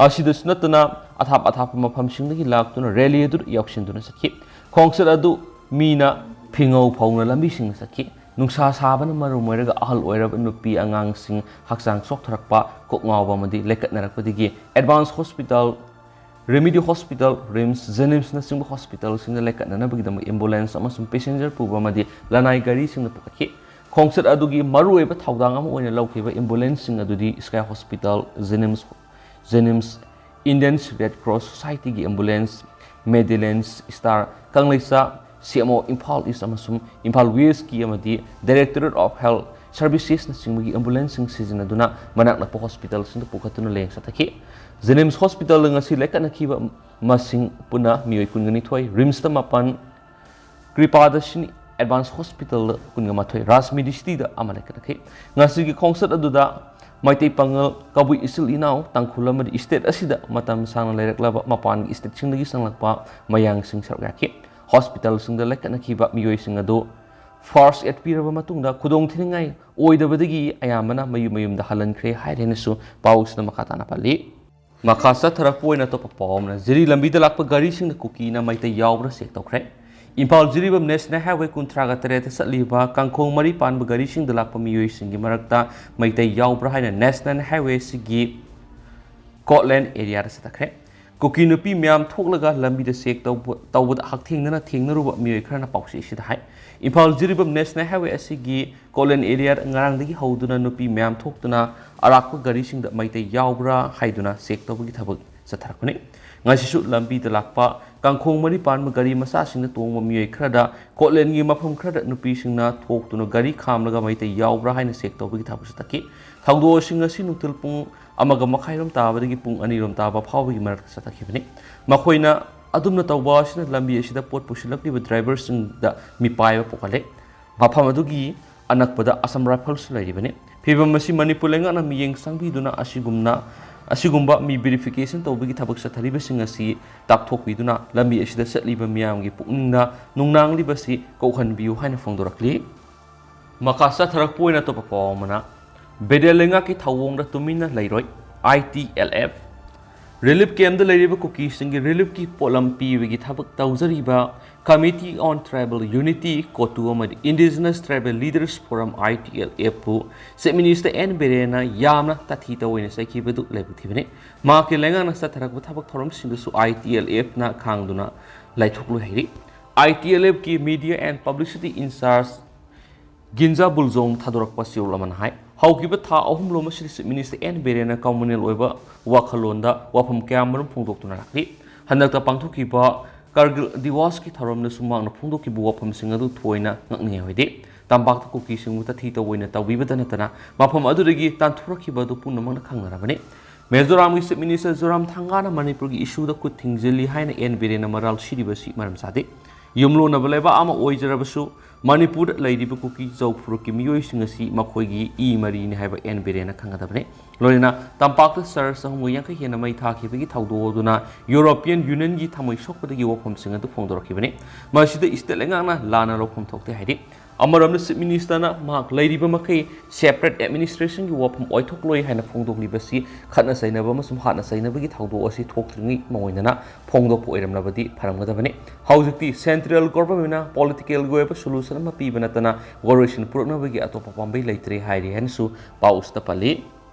ꯑꯁꯤꯗꯁꯨ ꯅꯠꯇꯅ ꯑꯊꯥꯞ ꯑꯊꯥꯞꯄ ꯃꯐꯝꯁꯤꯡꯗꯒꯤ ꯂꯥꯛꯇꯨꯅ rally ꯑꯗꯨꯗ ꯌꯥꯎꯁꯤꯟꯗꯨꯅ ꯆꯠꯈꯤ꯫ ꯈꯣꯡꯆꯠ ꯑꯗꯨ ꯃꯤꯅ ꯐꯤꯉꯧ ꯐꯧꯅ ꯂꯝꯕꯤꯁꯤꯡꯗ ꯆꯠꯈꯤ꯫ ꯅꯨꯡꯁꯥ ꯁꯥꯕꯅ ꯃꯔꯝ ꯑꯣꯏꯔꯒ ꯑꯍꯜ ꯑꯣꯏꯔꯕ ꯅꯨꯄꯤ ꯑꯉꯥꯡꯁꯤꯡ ꯍꯛꯆꯥꯡ ꯆꯣꯛꯊꯔꯛꯄ, ꯀꯣꯛ ꯉꯥꯎꯕ ꯑꯃꯗꯤ ꯂꯩꯀꯠꯅꯔꯛꯄꯗꯒꯤ Advance Hospital, Remedy Hospital, RIMS, JNIMSꯅꯆꯤꯡꯕ hospitalꯁꯤꯡꯗ ꯂꯩꯀꯠꯅꯅꯕꯒꯤꯗꯃꯛ ambulance ꯑꯃꯁꯨꯡ passenger ꯄꯨꯕ ꯑꯃꯗꯤ ꯂꯅꯥꯏ ꯒꯥꯔꯤꯁꯤꯡꯅ ꯄꯨꯈꯠꯈꯤ꯫ ꯈꯣꯡꯆꯠ ꯑꯗꯨꯒꯤ ꯃꯔꯨꯑꯣꯏꯕ ꯊꯧꯗꯥꯡ ꯑꯃ ꯑꯣꯏꯅ ꯂꯧꯈꯤꯕ ambulanceꯁꯤꯡ ꯑꯗꯨꯗꯤ Sky Hospital, JNIMS, JNIMS, Indian Red Cross Societyꯒꯤ ambulance, Medilens Star, ꯀꯪꯂꯩꯆꯥ, C M O Imphal East ꯑꯃꯁꯨꯡ Imphal Westꯀꯤ ꯑꯃꯗꯤ Directorate of Health Servicesꯅꯆꯤꯡꯕꯒꯤ ambulanceꯁꯤꯡ ꯁꯤꯖꯤꯟꯅꯗꯨꯅ ꯃꯅꯥꯛ ꯅꯛꯄ hospitalꯁꯤꯡꯗ ꯄꯨꯈꯠꯇꯨꯅ ꯂꯥꯌꯦꯡ ꯆꯠꯊꯈꯤ꯫ JNIMS Hospitalꯗ ꯉꯁꯤ ꯂꯩꯀꯠꯅꯈꯤꯕ ꯃꯁꯤꯡ ꯄꯨꯟꯅ ꯃꯤꯑꯣꯏ ꯀꯨꯟꯒ ꯅꯤꯊꯣꯏ, RIMSꯇ ꯃꯥꯄꯟ, ꯀ꯭ꯔꯤꯄꯥꯗꯔꯁꯤꯅꯤ Advance Hospitalꯗ ꯀꯨꯟꯒ ꯃꯥꯊꯣꯏ, Raj Medicityꯗ ꯑꯃ ꯂꯩꯀꯠꯅꯈꯤ꯫ ꯉꯁꯤꯒꯤ ꯈꯣꯡꯆꯠ ꯑꯗꯨꯗ ꯃꯩꯇꯩ ꯄꯥꯉꯜ ꯀꯕꯨꯏ ꯏꯆꯤꯜ ꯏꯅꯥꯎ ꯇꯥꯡꯈꯨꯜ ꯑꯃꯗꯤ state ꯑꯁꯤꯗ ꯃꯇꯝ ꯁꯥꯡꯅ ꯂꯩꯔꯛꯂꯕ ꯃꯄꯥꯟꯒꯤ stateꯁꯤꯡꯗꯒꯤ ꯆꯪꯂꯛꯄ ꯃꯌꯥꯡꯁꯤꯡ ꯁꯔꯨꯛ ꯌꯥꯈꯤ꯫ Hospitalꯁꯤꯡꯗ ꯂꯩꯈꯠꯅꯈꯤꯕ ꯃꯤꯑꯣꯏꯁꯤꯡ ꯑꯗꯨ first aid ꯄꯤꯔꯕ ꯃꯇꯨꯡꯗ ꯈꯨꯗꯣꯡꯊꯤꯅꯤꯡꯉꯥꯏ ꯑꯣꯏꯗꯕꯗꯒꯤ ꯑꯌꯥꯝꯕꯅ ꯃꯌꯨꯝ ꯃꯌꯨꯝꯗ ꯍꯜꯍꯟꯈ꯭ꯔꯦ ꯍꯥꯏꯔꯦꯅꯁꯨ ꯄꯥꯎꯁꯤꯅ ꯃꯈꯥ ꯇꯥꯅ ꯄꯜꯂꯤ꯫ ꯃꯈꯥ ꯆꯠꯊꯔꯛꯄ ꯑꯣꯏꯅ ꯑꯇꯣꯞꯄ ꯄꯥꯎ ꯑꯃꯅ, ꯖꯤꯔꯤ ꯂꯝꯕꯤꯗ ꯂꯥꯛꯄ ꯒꯥꯔꯤꯁꯤꯡꯗ ꯀꯨꯀꯤꯅ ꯃꯩꯇꯩ ꯌꯥꯎꯕ꯭ꯔꯥ check ꯇꯧꯈ꯭ꯔꯦ꯫ ꯏꯝꯐꯥꯜ ꯖꯤꯔꯤꯕꯝ National Highway ꯀꯨꯟꯊ꯭ꯔꯥꯒ ꯇꯔꯦꯠꯇ ꯆꯠꯂꯤꯕ ꯀꯥꯡꯈꯣꯡ ꯃꯔꯤ ꯄꯥꯟꯕ ꯒꯥꯔꯤꯁꯤꯡꯗ ꯂꯥꯛꯄ ꯃꯤꯑꯣꯏꯁꯤꯡꯒꯤ ꯃꯔꯛꯇ ꯃꯩꯇꯩ ꯌꯥꯎꯕ꯭ꯔꯥ ꯍꯥꯏꯅ National Highway ꯑꯁꯤꯒꯤ ꯀꯣꯠꯂꯦꯟ areaꯗ ꯆꯠꯊꯈ꯭ꯔꯦ꯫ ꯀꯨꯀꯤ ꯅꯨꯄꯤ ꯃꯌꯥꯝ ꯊꯣꯛꯂꯒ ꯂꯝꯕꯤꯗ check ꯇꯧꯕ-, ꯇꯧꯕꯗ ꯍꯛꯊꯦꯡꯅꯅ ꯊꯦꯡꯅꯔꯨꯕ ꯃꯤꯑꯣꯏ ꯈꯔꯅ ꯄꯥꯎꯆꯦ ꯑꯁꯤꯗ ꯍꯥꯏ꯫ ꯏꯝꯐꯥꯜ ꯖꯤꯔꯤꯕꯝ National Highway ꯑꯁꯤꯒꯤ ꯀꯣꯠꯂꯦꯟ areaꯗ ꯉꯔꯥꯡꯗꯒꯤ ꯍꯧꯗꯨꯅ ꯅꯨꯄꯤ ꯃꯌꯥꯝ ꯊꯣꯛꯇꯨꯅ ꯑꯔꯥꯛꯄ ꯒꯥꯔꯤꯁꯤꯡꯗ ꯃꯩꯇꯩ ꯌꯥꯎꯕ꯭ꯔꯥ ꯍꯥꯏꯗꯨꯅ check ꯇꯧꯕꯒꯤ ꯊꯕꯛ ꯆꯠꯊꯔꯛꯄꯅꯤ꯫ ꯉꯁꯤꯁꯨ ꯂꯝꯕꯤꯗ ꯂꯥꯛꯄ ꯀꯥꯡꯈꯣꯡ ꯃꯔꯤ ꯄꯥꯟꯕ ꯒꯥꯔꯤ ꯃꯆꯥꯁꯤꯡꯗ ꯇꯣꯡꯕ ꯃꯤꯑꯣꯏ ꯈꯔꯗ ꯀꯣꯠꯂꯦꯟꯒꯤ ꯃꯐꯝ ꯈꯔꯗ ꯅꯨꯄꯤꯁꯤꯡꯅ ꯊꯣꯛꯇꯨꯅ ꯒꯥꯔꯤ ꯈꯥꯝꯂꯒ ꯃꯩꯇꯩ ꯌꯥꯎꯕ꯭ꯔꯥ ꯍꯥꯏꯅ check ꯇꯧꯕꯒꯤ ꯊꯕꯛ ꯆꯠꯊꯈꯤ꯫ ꯊꯧꯗꯣꯛ ꯑꯁꯤ ꯉꯁꯤ ꯅꯨꯡꯊꯤꯜ ꯄꯨꯡ ꯑꯃꯒ ꯃꯈꯥꯏꯔꯣꯝ ꯇꯥꯕꯗꯒꯤ ꯄꯨꯡ ꯑꯅꯤꯔꯣꯝ ꯇꯥꯕ ꯐꯥꯎꯕꯒꯤ ꯃꯔꯛꯇ ꯆꯠꯊꯈꯤꯕꯅꯤ꯫ ꯃꯈꯣꯏꯅ ꯑꯗꯨꯝꯅ ꯇꯧꯕ ꯑꯁꯤꯅ ꯂꯝꯕꯤ ꯑꯁꯤꯗ ꯄꯣꯠ ꯄꯨꯁꯤꯜꯂꯛꯂꯤꯕ driverꯁꯤꯡꯗ ꯃꯤꯄꯥꯏꯕ ꯄꯣꯛꯍꯜꯂꯦ꯫ ꯃꯐꯝ ꯑꯗꯨꯒꯤ ꯑꯅꯛꯄꯗ Assam Riflesꯁꯨ ꯂꯩꯔꯤꯕꯅꯤ꯫ ꯐꯤꯚꯝ ꯑꯁꯤ ꯃꯅꯤꯄꯨꯔ ꯂꯩꯉꯥꯛꯅ ꯃꯤꯠꯌꯦꯡ ꯆꯪꯕꯤꯗꯨꯅ ꯑꯁꯤꯒꯨꯝꯅ, ꯑꯁꯤꯒꯨꯝꯕ ꯃꯤ verification ꯇꯧꯕꯒꯤ ꯊꯕꯛ ꯆꯠꯊꯔꯤꯕꯁꯤꯡ ꯑꯁꯤ ꯇꯥꯛꯊꯣꯛꯄꯤꯗꯨꯅ ꯂꯝꯕꯤ ꯑꯁꯤꯗ ꯆꯠꯂꯤꯕ ꯃꯤꯌꯥꯝꯒꯤ ꯄꯨꯛꯅꯤꯡꯗ ꯅꯨꯡꯅꯥꯡꯂꯤꯕꯁꯤ ꯀꯣꯛꯍꯟꯕꯤꯌꯨ ꯍꯥꯏꯅ ꯐꯣꯡꯗꯣꯔꯛꯂꯤ꯫ ꯃꯈꯥ ꯆꯠꯊꯔꯛꯄ ꯑꯣꯏꯅ ꯑꯇꯣꯞꯄ ꯄꯥꯎ ꯑꯃꯅ, ꯕꯦꯗꯦꯜ ꯂꯩꯉꯥꯛꯀꯤ ꯊꯧꯑꯣꯡꯗ ꯇꯨꯃꯤꯟꯅ ꯂꯩꯔꯣꯏ, I T L F꯫ Relief campꯇ ꯂꯩꯔꯤꯕ ꯀꯨꯀꯤꯁꯤꯡꯒꯤ reliefꯀꯤ ꯄꯣꯠꯂꯝ ꯄꯤꯕꯒꯤ ꯊꯕꯛ ꯇꯧꯖꯔꯤꯕ Committee on Tribal Unity, ꯀꯣꯇꯨ ꯑꯃꯗꯤ Indigenous Tribal Leaders Forum, I T L F ꯄꯨ Chief Minister N ꯕꯤꯔꯦꯟꯅ ꯌꯥꯝꯅ ꯇꯥꯊꯤ ꯇꯧꯑꯣꯏꯅ ꯆꯩꯈꯤꯕꯗꯨ ꯂꯥꯏꯕꯛ ꯊꯤꯕꯅꯤ꯫ ꯃꯍꯥꯛꯀꯤ ꯂꯩꯉꯥꯛꯅ ꯆꯠꯊꯔꯛꯄ ꯊꯕꯛ ꯊꯧꯔꯝꯁꯤꯡꯗꯨꯁꯨ I T L Fꯅ ꯈꯥꯡꯗꯨꯅ ꯂꯥꯏꯊꯣꯛꯂꯣꯏ ꯍꯥꯏꯔꯤ꯫ I T L Fꯀꯤ Media and Publicity in-charge ꯒꯤꯟꯖꯥ ꯕꯨꯜꯖꯣꯡ ꯊꯥꯗꯣꯔꯛꯄ ꯆꯦꯔꯣꯜ ꯑꯃꯅ ꯍꯥꯏ, ꯍꯧꯈꯤꯕ ꯊꯥ ꯑꯍꯨꯝ ꯂꯣꯝ ꯑꯁꯤꯗ Chief Minister N ꯕꯤꯔꯦꯟꯅ communal ꯑꯣꯏꯕ ꯋꯥꯈꯜꯂꯣꯟꯗ ꯋꯥꯐꯝ ꯀꯌꯥ ꯃꯔꯨꯝ ꯐꯣꯡꯗꯣꯛꯇꯨꯅ ꯂꯥꯛꯂꯤ꯫ ꯍꯟꯗꯛꯇ ꯄꯥꯡꯊꯣꯛꯈꯤꯕ ꯀꯥꯔꯒꯤꯜ ꯗꯤꯋꯥꯁꯀꯤ ꯊꯧꯔꯝꯗꯁꯨ ꯃꯍꯥꯛꯅ ꯐꯣꯡꯗꯣꯛꯈꯤꯕ ꯋꯥꯐꯝꯁꯤꯡ ꯑꯗꯨ ꯊꯣꯏꯅ ꯉꯛꯅꯤꯡꯉꯥꯏ ꯑꯣꯏꯗꯦ꯫ ꯇꯝꯄꯥꯛꯇ ꯀꯨꯀꯤꯁꯤꯡꯕꯨ ꯇꯥꯊꯤ ꯇꯧꯑꯣꯏꯅ ꯇꯧꯕꯤꯕꯇ ꯅꯠꯇꯅ ꯃꯐꯝ ꯑꯗꯨꯗꯒꯤ ꯇꯥꯟꯊꯣꯔꯛꯈꯤꯕ ꯑꯗꯨ ꯄꯨꯝꯅꯃꯛꯅ ꯈꯪꯅꯔꯕꯅꯤ꯫ ꯃꯤꯖꯣꯔꯥꯝꯒꯤ Chief Minister ꯖꯣꯔꯥꯝꯊꯪꯒꯥꯅ ꯃꯅꯤꯄꯨꯔꯒꯤ issueꯗ ꯈꯨꯠ ꯊꯤꯡꯖꯤꯜꯂꯤ ꯍꯥꯏꯅ N ꯕꯤꯔꯦꯟꯅ ꯃꯔꯥꯜ ꯁꯤꯔꯤꯕꯁꯤ ꯃꯔꯝ ꯆꯥꯗꯦ꯫ ꯌꯨꯝꯂꯣꯟꯅꯕ ꯂꯩꯕꯥꯛ ꯑꯃ ꯑꯣꯏꯖꯔꯕꯁꯨ, ꯃꯅꯤꯄꯨꯔꯗ ꯂꯩꯔꯤꯕ ꯀꯨꯀꯤ ꯖꯧ ꯐꯨꯔꯨꯞꯀꯤ ꯃꯤꯑꯣꯏꯁꯤꯡ ꯑꯁꯤ ꯃꯈꯣꯏꯒꯤ ꯏ ꯃꯔꯤꯅꯤ ꯍꯥꯏꯕ ꯑꯦꯟ ꯕꯤꯔꯦꯟꯅ ꯈꯪꯒꯗꯕꯅꯤ꯫ ꯂꯣꯏꯅꯅ ꯇꯝꯄꯥꯛꯇ ꯆꯔꯆ ꯆꯍꯨꯝꯒ ꯌꯥꯡꯈꯩ ꯍꯦꯟꯅ ꯃꯩ ꯊꯥꯈꯤꯕꯒꯤ ꯊꯧꯗꯣꯛ ꯑꯗꯨꯅ ꯌꯨꯔꯣꯄꯤꯌꯟ ꯌꯨꯅꯤꯌꯟꯒꯤ ꯊꯃꯣꯏ ꯁꯣꯛꯄꯗꯒꯤ ꯋꯥꯐꯝꯁꯤꯡ ꯑꯗꯨ ꯐꯣꯡꯗꯣꯔꯛꯈꯤꯕꯅꯤ꯫ ꯃꯁꯤꯗ ꯏꯁꯇꯦꯠ ꯂꯩꯉꯥꯛꯅ ꯂꯥꯟꯅ ꯂꯧꯐꯝ ꯊꯣꯛꯇꯦ ꯍꯥꯏꯔꯤ꯫ ꯑꯃꯔꯣꯝꯗ ꯆꯤꯐ ꯃꯤꯅꯤꯁꯇꯔꯅ ꯃꯍꯥꯛ ꯂꯩꯔꯤꯕ ꯃꯈꯩ ꯁꯦꯄꯔꯦꯠ ꯑꯦꯗꯃꯤꯅꯤꯁꯇ꯭ꯔꯦꯁꯟꯒꯤ ꯋꯥꯐꯝ ꯑꯣꯏꯊꯣꯛꯂꯣꯏ ꯍꯥꯏꯅ ꯐꯣꯡꯗꯣꯛꯂꯤꯕꯁꯤ ꯈꯠꯅ ꯆꯩꯅꯕ ꯑꯃꯁꯨꯡ ꯍꯥꯠꯅ ꯆꯩꯅꯕꯒꯤ ꯊꯧꯗꯣꯛ ꯑꯁꯤ ꯊꯣꯛꯇ꯭ꯔꯤꯉꯩ ꯃꯑꯣꯡꯗꯅ ꯐꯣꯡꯗꯣꯛꯄ ꯑꯣꯏꯔꯝꯂꯕꯗꯤ ꯐꯔꯝꯒꯗꯕꯅꯤ꯫ ꯍꯧꯖꯤꯛꯇꯤ ꯁꯦꯟꯇ꯭ꯔꯦꯜ ꯒꯣꯚꯔꯟꯃꯦꯟꯠꯅ ꯄꯣꯂꯤꯇꯤꯀꯦꯜꯒꯤ ꯑꯣꯏꯕ ꯁꯣꯂꯨꯁꯟ ꯑꯃ ꯄꯤꯕ ꯅꯠꯇꯅ ꯋꯥꯔꯣꯏꯁꯤꯟ ꯄꯨꯔꯛꯅꯕꯒꯤ ꯑꯇꯣꯞꯄ ꯄꯥꯝꯕꯩ ꯂꯩꯇ꯭ꯔꯦ ꯍꯥꯏꯔꯤ ꯍꯥꯏꯅꯁꯨ ꯄꯥꯎ ꯑꯁꯤꯗ ꯄꯜꯂꯤ꯫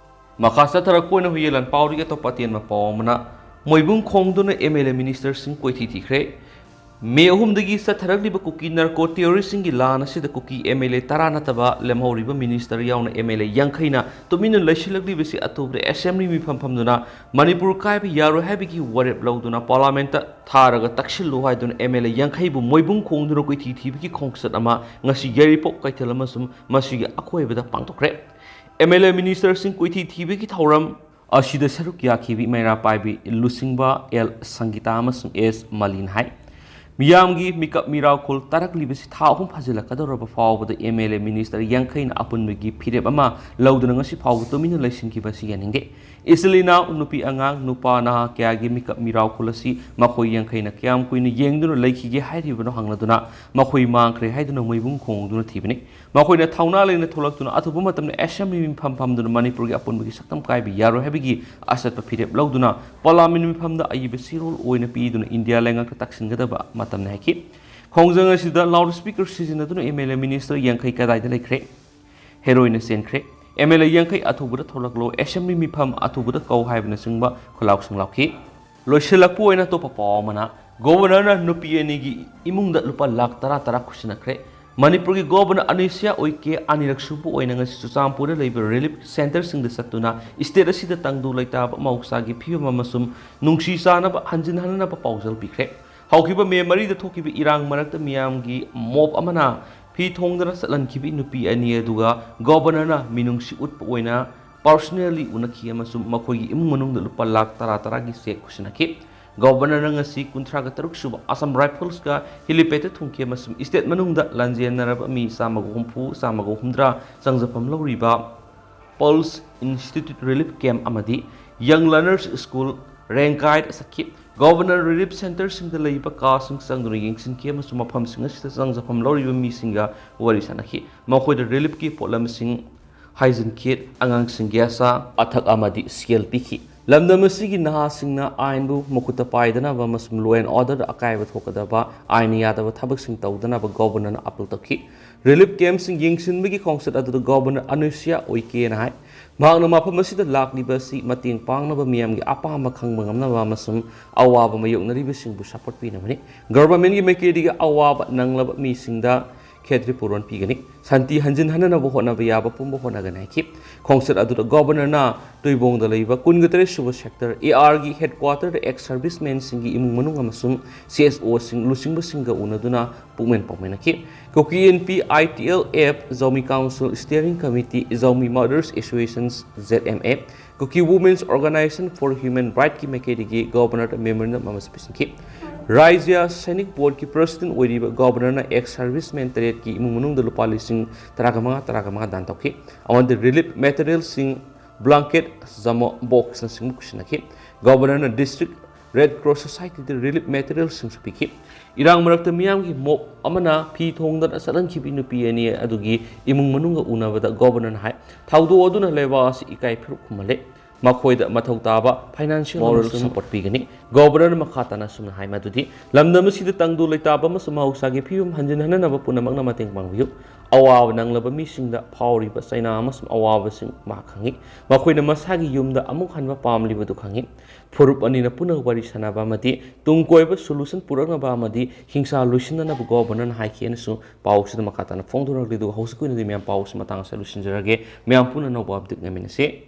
ꯃꯈꯥ ꯆꯠꯊꯔꯛꯄ ꯑꯣꯏꯅ ꯍꯨꯏꯌꯦꯟ ꯂꯥꯟꯄꯥꯎꯗꯒꯤ ꯑꯇꯣꯞꯄ ꯑꯇꯦꯟꯕ ꯄꯥꯎ ꯑꯃꯅ, ꯃꯣꯏꯕꯨꯡ ꯈꯣꯡꯗꯨꯅ ꯑꯦꯝ ꯑꯦꯜ ꯑꯦ ꯃꯤꯅꯤꯁꯇꯔꯁꯤꯡ ꯀꯣꯏꯊꯤ ꯊꯤꯈ꯭ꯔꯦ꯫ ꯃꯦ ꯑꯍꯨꯝꯗꯒꯤ ꯆꯠꯊꯔꯛꯂꯤꯕ ꯀꯨꯀꯤ ꯅꯥꯔꯀꯣ ꯇꯦꯔꯣꯔꯤꯁꯁꯤꯡꯒꯤ ꯂꯥꯟ ꯑꯁꯤꯗ ꯀꯨꯀꯤ ꯑꯦꯝ ꯑꯦꯜ ꯑꯦ ꯇꯔꯥ ꯅꯠꯇꯕ ꯂꯦꯝꯍꯧꯔꯤꯕ ꯃꯤꯅꯤꯁꯇꯔ ꯌꯥꯎꯅ ꯑꯦꯝ ꯑꯦꯜ ꯑꯦ ꯌꯥꯡꯈꯩꯅ ꯇꯨꯃꯤꯟꯅ ꯂꯩꯁꯤꯜꯂꯛꯂꯤꯕꯁꯤ ꯑꯊꯨꯕꯗ ꯑꯦꯁꯦꯝꯕ꯭ꯂꯤ ꯃꯤꯐꯝ ꯐꯝꯗꯨꯅ ꯃꯅꯤꯄꯨꯔ ꯀꯥꯏꯕ ꯌꯥꯔꯣꯏ ꯍꯥꯏꯕꯒꯤ ꯋꯥꯔꯦꯞ ꯂꯧꯗꯨꯅ ꯄꯥꯔꯂꯥꯃꯦꯟꯠꯇ ꯊꯥꯔꯒ ꯇꯛꯁꯤꯜꯂꯨ ꯍꯥꯏꯗꯨꯅ ꯑꯦꯝ ꯑꯦꯜ ꯑꯦ ꯌꯥꯡꯈꯩꯕꯨ ꯃꯣꯏꯕꯨꯡ ꯈꯣꯡꯗꯨꯅ ꯀꯣꯏꯊꯤ ꯊꯤꯕꯒꯤ ꯈꯣꯡꯆꯠ ꯑꯃ ꯉꯁꯤ ꯌꯥꯏꯔꯤꯄꯣꯛ ꯀꯩꯊꯦꯜ ꯑꯃꯁꯨꯡ ꯃꯁꯤꯒꯤ ꯑꯀꯣꯏꯕꯗ ꯄꯥꯡꯊꯣꯛꯈ꯭ꯔꯦ꯫ ꯑꯦꯝ ꯑꯦꯜ ꯑꯦ ꯃꯤꯅꯤꯁꯇꯔꯁꯤꯡ ꯀꯣꯏꯊꯤ ꯊꯤꯕꯒꯤ ꯊꯧꯔꯝ ꯑꯁꯤꯗ ꯁꯔꯨꯛ ꯌꯥꯈꯤꯕ ꯃꯩꯔꯥ ꯄꯥꯏꯕꯤ ꯂꯨꯆꯤꯡꯕ ꯑꯦꯜ ꯁꯪꯒꯤꯇꯥ ꯑꯃꯁꯨꯡ ꯑꯦꯁ ꯃꯂꯤꯟ ꯍꯥꯏ꯫ ꯃꯤꯌꯥꯝꯒꯤ ꯃꯤꯀꯞ ꯃꯤꯔꯥꯎꯈꯣꯜ ꯇꯥꯔꯛꯂꯤꯕꯁꯤ ꯊꯥ ꯑꯍꯨꯝ ꯐꯥꯖꯤꯜꯂꯛꯀꯗꯧꯔꯕ ꯐꯥꯎꯕꯗ ꯑꯦꯝ ꯑꯦꯜ ꯑꯦ ꯃꯤꯅꯤꯁꯇꯔ ꯌꯥꯡꯈꯩꯅ ꯑꯄꯨꯟꯕꯒꯤ ꯐꯤꯔꯦꯞ ꯑꯃ ꯂꯧꯗꯨꯅ ꯉꯁꯤ ꯐꯥꯎꯕ ꯇꯨꯃꯤꯟꯅ ꯂꯩꯁꯤꯟꯈꯤꯕ ꯑꯁꯤ ꯌꯥꯅꯤꯡꯗꯦ꯫ ꯏꯆꯤꯜ ꯏꯅꯥꯎ, ꯅꯨꯄꯤ ꯑꯉꯥꯡ, ꯅꯨꯄꯥ ꯅꯍꯥ ꯀꯌꯥꯒꯤ ꯃꯤꯀꯞ ꯃꯤꯔꯥꯎꯈꯣꯜ ꯑꯁꯤ ꯃꯈꯣꯏ ꯌꯥꯡꯈꯩꯅ ꯀꯌꯥꯝ ꯀꯨꯏꯅ ꯌꯦꯡꯗꯨꯅ ꯂꯩꯈꯤꯒꯦ ꯍꯥꯏꯔꯤꯕꯅꯣ ꯍꯪꯂꯗꯨꯅ ꯃꯈꯣꯏ ꯃꯥꯡꯈ꯭ꯔꯦ ꯍꯥꯏꯗꯨꯅ ꯃꯣꯏꯕꯨꯡ ꯈꯣꯡꯗꯨꯅ ꯊꯤꯕꯅꯤ꯫ ꯃꯈꯣꯏꯅ ꯊꯧꯅꯥ ꯂꯩꯅ ꯊꯣꯛꯂꯛꯇꯨꯅ ꯑꯊꯨꯕ ꯃꯇꯝꯗ ꯑꯦꯁꯦꯝꯕ꯭ꯂꯤ ꯃꯤꯐꯝ ꯐꯝꯗꯨꯅ ꯃꯅꯤꯄꯨꯔꯒꯤ ꯑꯄꯨꯟꯕꯒꯤ ꯁꯛꯇꯝ ꯀꯥꯏꯕ ꯌꯥꯔꯣꯏ ꯍꯥꯏꯕꯒꯤ ꯑꯆꯠꯄ ꯐꯤꯔꯦꯞ ꯂꯧꯗꯨꯅ ꯄꯥꯔꯂꯥꯃꯦꯟ ꯃꯤꯐꯝꯗ ꯑꯏꯕ ꯆꯦꯔꯣꯜ ꯑꯣꯏꯅ ꯄꯤꯗꯨꯅ ꯏꯟꯗꯤꯌꯥ ꯂꯩꯉꯥꯛꯇ ꯇꯛꯁꯤꯟꯒꯗꯕ ꯃꯇꯝꯅꯤ ꯍꯥꯏꯈꯤ꯫ ꯈꯣꯡꯖꯪ ꯑꯁꯤꯗ ꯂꯥꯎꯗ ꯁ꯭ꯄꯤꯀꯔ ꯁꯤꯖꯤꯟꯅꯗꯨꯅ ꯑꯦꯝ ꯑꯦꯜ ꯑꯦ ꯃꯤꯅꯤꯁꯇꯔ ꯌꯥꯡꯈꯩ ꯀꯗꯥꯏꯗ ꯂꯩꯈ꯭ꯔꯦ? ꯍꯦꯔꯣꯏꯟꯅ ꯆꯦꯟꯈ꯭ꯔꯦ꯫ ꯑꯦꯝ ꯑꯦꯜ ꯑꯦ ꯌꯥꯡꯈꯩ ꯑꯊꯨꯕꯗ ꯊꯣꯛꯂꯛꯂꯣ, ꯑꯦꯁꯦꯝꯕ꯭ꯂꯤ ꯃꯤꯐꯝ ꯑꯊꯨꯕꯗ ꯀꯧ ꯍꯥꯏꯕꯅꯆꯤꯡꯕ ꯈꯨꯜꯂꯥꯎꯁꯤꯡ ꯂꯥꯎꯈꯤ꯫ ꯂꯣꯏꯁꯤꯜꯂꯛꯄ ꯑꯣꯏꯅ ꯑꯇꯣꯞꯄ ꯄꯥꯎ ꯑꯃꯅ, ꯒꯣꯕꯔꯅꯔꯅ ꯅꯨꯄꯤ ꯑꯅꯤꯒꯤ ꯏꯃꯨꯡꯗ ꯂꯨꯄꯥ ꯂꯥꯈ ꯇꯔꯥ ꯇꯔꯥ ꯈꯨꯠꯁꯤꯟꯅꯈ꯭ꯔꯦ꯫ ꯃꯅꯤꯄꯨꯔꯒꯤ ꯒꯣꯕꯔꯅꯔ ꯑꯅꯤꯁꯤꯌꯥ ꯎꯏꯀꯦ ꯑꯅꯤꯔꯛ ꯁꯨꯕ ꯑꯣꯏꯅ ꯉꯁꯤ ꯆꯨꯔꯆꯥꯟꯄꯨꯔꯗ ꯂꯩꯕ ꯔꯤꯂꯤꯐ ꯁꯦꯟꯇꯔꯁꯤꯡꯗ ꯆꯠꯇꯨꯅ ꯏꯁꯇꯦꯠ ꯑꯁꯤꯗ ꯇꯪꯗꯨ ꯂꯩꯇꯥꯕ ꯃꯍꯧꯁꯥꯒꯤ ꯐꯤꯕꯝ ꯑꯃꯁꯨꯡ ꯅꯨꯡꯁꯤ ꯆꯥꯟꯅꯕ ꯍꯟꯖꯤꯟ ꯍꯟꯅꯅꯕ ꯄꯥꯎꯖꯦꯜ ꯄꯤꯈ꯭ꯔꯦ꯫ ꯍꯧꯈꯤꯕ ꯃꯦ ꯃꯔꯤꯗ ꯊꯣꯛꯈꯤꯕ ꯏꯔꯥꯡ ꯃꯔꯛꯇ ꯃꯤꯌꯥꯝꯒꯤ ꯃꯣꯞ ꯑꯃꯅ ꯐꯤ ꯊꯣꯡꯗꯅ ꯆꯠꯍꯟꯈꯤꯕ ꯅꯨꯄꯤ ꯑꯅꯤ ꯑꯗꯨꯒ ꯒꯣꯕꯔꯅꯔꯅ ꯃꯤꯅꯨꯡꯁꯤ ꯎꯠꯄ ꯑꯣꯏꯅ ꯄꯥꯔꯁꯣꯅꯦꯜꯂꯤ ꯎꯅꯈꯤ ꯑꯃꯁꯨꯡ ꯃꯈꯣꯏꯒꯤ ꯏꯃꯨꯡ ꯃꯅꯨꯡꯗ ꯂꯨꯄꯥ ꯂꯥꯈ ꯇꯔꯥ ꯇꯔꯥꯒꯤ ꯆꯦꯛ ꯈꯨꯠꯁꯤꯟꯅꯈꯤ꯫ ꯒꯣꯕꯔꯅꯔꯅ ꯉꯁꯤ ꯀꯨꯟꯊ꯭ꯔꯥꯒ ꯇꯔꯨꯛ ꯁꯨꯕ ꯑꯁꯥꯝ ꯔꯥꯏꯐꯜꯁꯀ ꯍꯤꯂꯤꯄꯦꯗꯇ ꯊꯨꯡꯈꯤ ꯑꯃꯁꯨꯡ ꯁ꯭ꯇꯦꯠ ꯃꯅꯨꯡꯗ ꯂꯥꯟꯖꯦꯟꯅꯔꯕ ꯃꯤ ꯆꯥꯝꯃꯒ ꯍꯨꯝꯐꯨ, ꯆꯥꯝꯃꯒ ꯍꯨꯝꯗ꯭ꯔꯥ ꯆꯪꯖꯐꯝ ꯂꯧꯔꯤꯕ ꯄꯜꯁ ꯏꯟꯁꯇꯤꯇ꯭ꯌꯨꯠ ꯔꯤꯂꯤꯐ ꯀꯦꯝꯞ ꯑꯃꯗꯤ ꯌꯪ ꯂꯔꯅꯔꯁ ꯁ꯭ꯀꯨꯜ ꯔꯦꯡꯀꯥꯏꯗ ꯆꯠꯈꯤ꯫ ꯒꯣꯕꯔꯅꯔ ꯔꯤꯂꯤꯐ ꯁꯦꯟꯇꯔꯁꯤꯡꯗ ꯂꯩꯕ ꯀꯥꯁꯤꯡ ꯆꯪꯗꯨꯅ ꯌꯦꯡꯁꯤꯟꯈꯤ ꯑꯃꯁꯨꯡ ꯃꯐꯝꯁꯤꯡ ꯑꯁꯤꯗ ꯆꯪꯖꯐꯝ ꯂꯧꯔꯤꯕ ꯃꯤꯁꯤꯡꯒ ꯋꯥꯔꯤ ꯁꯥꯅꯈꯤ꯫ ꯃꯈꯣꯏꯗ ꯔꯤꯂꯤꯐꯀꯤ ꯄꯣꯠꯂꯝꯁꯤꯡ ꯍꯥꯏꯖꯤꯟꯈꯤ, ꯑꯉꯥꯡꯁꯤꯡꯒꯤ ꯑꯆꯥ ꯑꯊꯛ ꯑꯃꯗꯤ ꯁꯦꯜ ꯄꯤꯈꯤ꯫ ꯂꯝꯗꯝ ꯑꯁꯤꯒꯤ ꯅꯍꯥꯁꯤꯡꯅ ꯑꯥꯏꯟꯕꯨ ꯃꯈꯨꯠꯇ ꯄꯥꯏꯗꯅꯕ ꯑꯃꯁꯨꯡ law and order ꯑꯀꯥꯏꯕ ꯊꯣꯛꯀꯗꯕ ꯑꯥꯏꯟ ꯌꯥꯗꯕ ꯊꯕꯛꯁꯤꯡ ꯇꯧꯗꯅꯕ ꯒꯣꯕꯔꯅꯔꯅ ꯑꯥꯄꯤꯜ ꯇꯧꯈꯤ꯫ ꯔꯤꯂꯤꯐ ꯀꯦꯝꯞꯁꯤꯡ ꯌꯦꯡꯁꯤꯟꯕꯒꯤ ꯈꯣꯡꯆꯠ ꯑꯗꯨꯗ ꯒꯣꯕꯔꯅꯔ ꯑꯅꯨꯁꯨꯏꯌꯥ ꯎꯏꯀꯦꯅ ꯍꯥꯏ꯫ ꯃꯍꯥꯛꯅ ꯃꯐꯝ ꯑꯁꯤꯗ ꯂꯥꯛꯂꯤꯕ ꯑꯁꯤ ꯃꯇꯦꯡ ꯄꯥꯡꯅꯕ, ꯃꯤꯌꯥꯝꯒꯤ ꯑꯄꯥꯝꯕ ꯈꯪꯕ ꯉꯝꯅꯕ ꯑꯃꯁꯨꯡ ꯑꯋꯥꯕ ꯃꯥꯌꯣꯛꯅꯔꯤꯕꯁꯤꯡꯕꯨ ꯁꯄꯣꯔꯠ ꯄꯤꯅꯕꯅꯤ꯫ ꯒꯚꯔꯟꯃꯦꯟꯠꯀꯤ ꯃꯥꯏꯀꯩꯗꯒꯤ ꯑꯋꯥꯕ ꯅꯪꯂꯕ ꯃꯤꯁꯤꯡꯗ ꯈꯦꯇ꯭ꯔꯤ ꯄꯨꯔꯣꯟ ꯄꯤꯒꯅꯤ꯫ ꯁꯥꯟꯇꯤ ꯍꯟꯖꯤꯟꯍꯟꯅꯅꯕ ꯍꯣꯠꯅꯕ ꯌꯥꯕ ꯄꯨꯝꯕ ꯍꯣꯠꯅꯒꯅꯤ ꯍꯥꯏꯈꯤ꯫ ꯈꯣꯡꯆꯠ ꯑꯗꯨꯗ ꯒꯣꯕꯔꯅꯔꯅ ꯇꯨꯏꯕꯣꯡꯗ ꯂꯩꯕ ꯀꯨꯟꯒ ꯇꯔꯦꯠ ꯁꯨꯕ ꯁꯦꯛꯇꯔ, AR ꯒꯤ headquarter ꯗ ex servicemen ꯁꯤꯡꯒꯤ ꯏꯃꯨꯡ ꯃꯅꯨꯡ ꯑꯃꯁꯨꯡ CSO ꯁꯤꯡ ꯂꯨꯆꯤꯡꯕꯁꯤꯡꯒ ꯎꯅꯗꯨꯅ ꯄꯨꯛꯃꯦꯟ ꯄꯥꯎꯃꯤꯟꯅꯈꯤ꯫ Kuki Inpi ITLF, Zomi council steering committee, Zomi mothers association, ZMA, Kuki Women's Organization for Human Right ꯀꯤ ꯃꯥꯏꯀꯩꯗꯒꯤ ꯒꯣꯕꯔꯅꯔꯗ memorandum ꯑꯃꯁꯨ ꯄꯤꯁꯤꯟꯈꯤ꯫ ꯔꯥꯖ꯭ꯌ ꯁꯥꯏꯅꯤꯛ ꯕꯣꯔꯗꯀꯤ president ꯑꯣꯏꯔꯤꯕ ꯒꯣꯕꯔꯅꯔꯅ ex servicemen ꯇꯔꯦꯠꯀꯤ ꯏꯃꯨꯡ ꯃꯅꯨꯡꯗ ꯂꯨꯄꯥ ꯂꯤꯁꯤꯡ ꯇꯔꯥꯒ ꯃꯉꯥ, ꯇꯔꯥꯒ ꯃꯉꯥ ꯗꯥꯟ ꯇꯧꯈꯤ꯫ ꯑꯃꯗꯤ relief material ꯁꯤꯡ, blanket, ꯖꯃꯣ, box ꯅꯆꯤꯡꯕ ꯄꯤꯁꯤꯟꯅꯈꯤ꯫ ꯒꯣꯕꯔꯅꯔꯅ district Red Cross Society ꯗ relief material ꯁꯤꯡꯁꯨ ꯄꯤꯈꯤ꯫ ꯏꯔꯥꯡ ꯃꯔꯛꯇ ꯃꯤꯌꯥꯝꯒꯤ mob ꯑꯃꯅ ꯐꯤ ꯊꯣꯡꯗꯅ ꯆꯠꯍꯟꯈꯤꯕ ꯅꯨꯄꯤ ꯑꯅꯤ ꯑꯗꯨꯒꯤ ꯏꯃꯨꯡ ꯃꯅꯨꯡꯒ ꯎꯅꯕꯗ ꯒꯣꯕꯔꯅꯔꯅ ꯍꯥꯏ, ꯊꯧꯗꯣꯛ ꯑꯗꯨꯅ ꯂꯩꯕꯥꯛ ꯑꯁꯤ ꯏꯀꯥꯏ ꯐꯤꯔꯨꯛ ꯈꯨꯝꯍꯜꯂꯦ꯫ ꯃꯈꯣꯏꯗ ꯃꯊꯧ ꯇꯥꯕ financial moral ꯑꯃꯁꯨꯡ support ꯄꯤꯒꯅꯤ꯫ ꯒꯣꯕꯔꯅꯔꯅ ꯃꯈꯥ ꯇꯥꯅ ꯑꯁꯨꯝꯅ ꯍꯥꯏ ꯃꯗꯨꯗꯤ, ꯂꯝꯗꯝ ꯑꯁꯤꯗ ꯇꯪꯗꯨ ꯂꯩꯇꯥꯕ ꯑꯃꯁꯨꯡ ꯃꯍꯧꯁꯥꯒꯤ ꯐꯤꯕꯝ ꯍꯟꯖꯤꯟꯍꯟꯅꯅꯕ ꯄꯨꯝꯅꯃꯛꯅ ꯃꯇꯦꯡ ꯄꯥꯡꯕꯤꯌꯨ꯫ ꯑꯋꯥꯕ ꯅꯪꯂꯕ ꯃꯤꯁꯤꯡꯗ ꯐꯥꯎꯔꯤꯕ ꯆꯩꯅꯥ ꯑꯃꯁꯨꯡ ꯑꯋꯥꯕꯁꯤꯡ ꯃꯍꯥꯛ ꯈꯪꯏ꯫ ꯃꯈꯣꯏꯅ ꯃꯁꯥꯒꯤ ꯌꯨꯝꯗ ꯑꯃꯨꯛ ꯍꯟꯕ ꯄꯥꯝꯂꯤꯕꯗꯨ ꯈꯪꯏ꯫ ꯐꯨꯔꯨꯞ ꯑꯅꯤꯅ ꯄꯨꯟꯅ ꯋꯥꯔꯤ ꯁꯥꯅꯕ ꯑꯃꯗꯤ ꯇꯨꯡ ꯀꯣꯏꯕ solution ꯄꯨꯔꯛꯅꯕ ꯑꯃꯗꯤ ꯍꯤꯡꯁꯥ ꯂꯣꯏꯁꯤꯟꯅꯅꯕ ꯒꯣꯕꯔꯅꯔꯅ ꯍꯥꯏꯈꯤ ꯍꯥꯏꯅꯁꯨ ꯄꯥꯎ ꯑꯁꯤꯗ ꯃꯈꯥ ꯇꯥꯅ ꯐꯣꯡꯗꯣꯔꯛꯂꯤ꯫ ꯑꯗꯨꯒ ꯍꯧꯖꯤꯛꯀꯤ ꯑꯣꯏꯅꯗꯤ ꯃꯌꯥꯝ ꯄꯥꯎ ꯑꯁꯤ ꯃꯇꯥꯡ ꯑꯁꯤꯗ ꯂꯣꯏꯁꯤꯟꯖꯔꯒꯦ꯫ ꯃꯌꯥꯝ ꯄꯨꯟꯅ ꯑꯅꯧꯕ update ꯉꯥꯏꯃꯤꯟꯅꯁꯤ꯫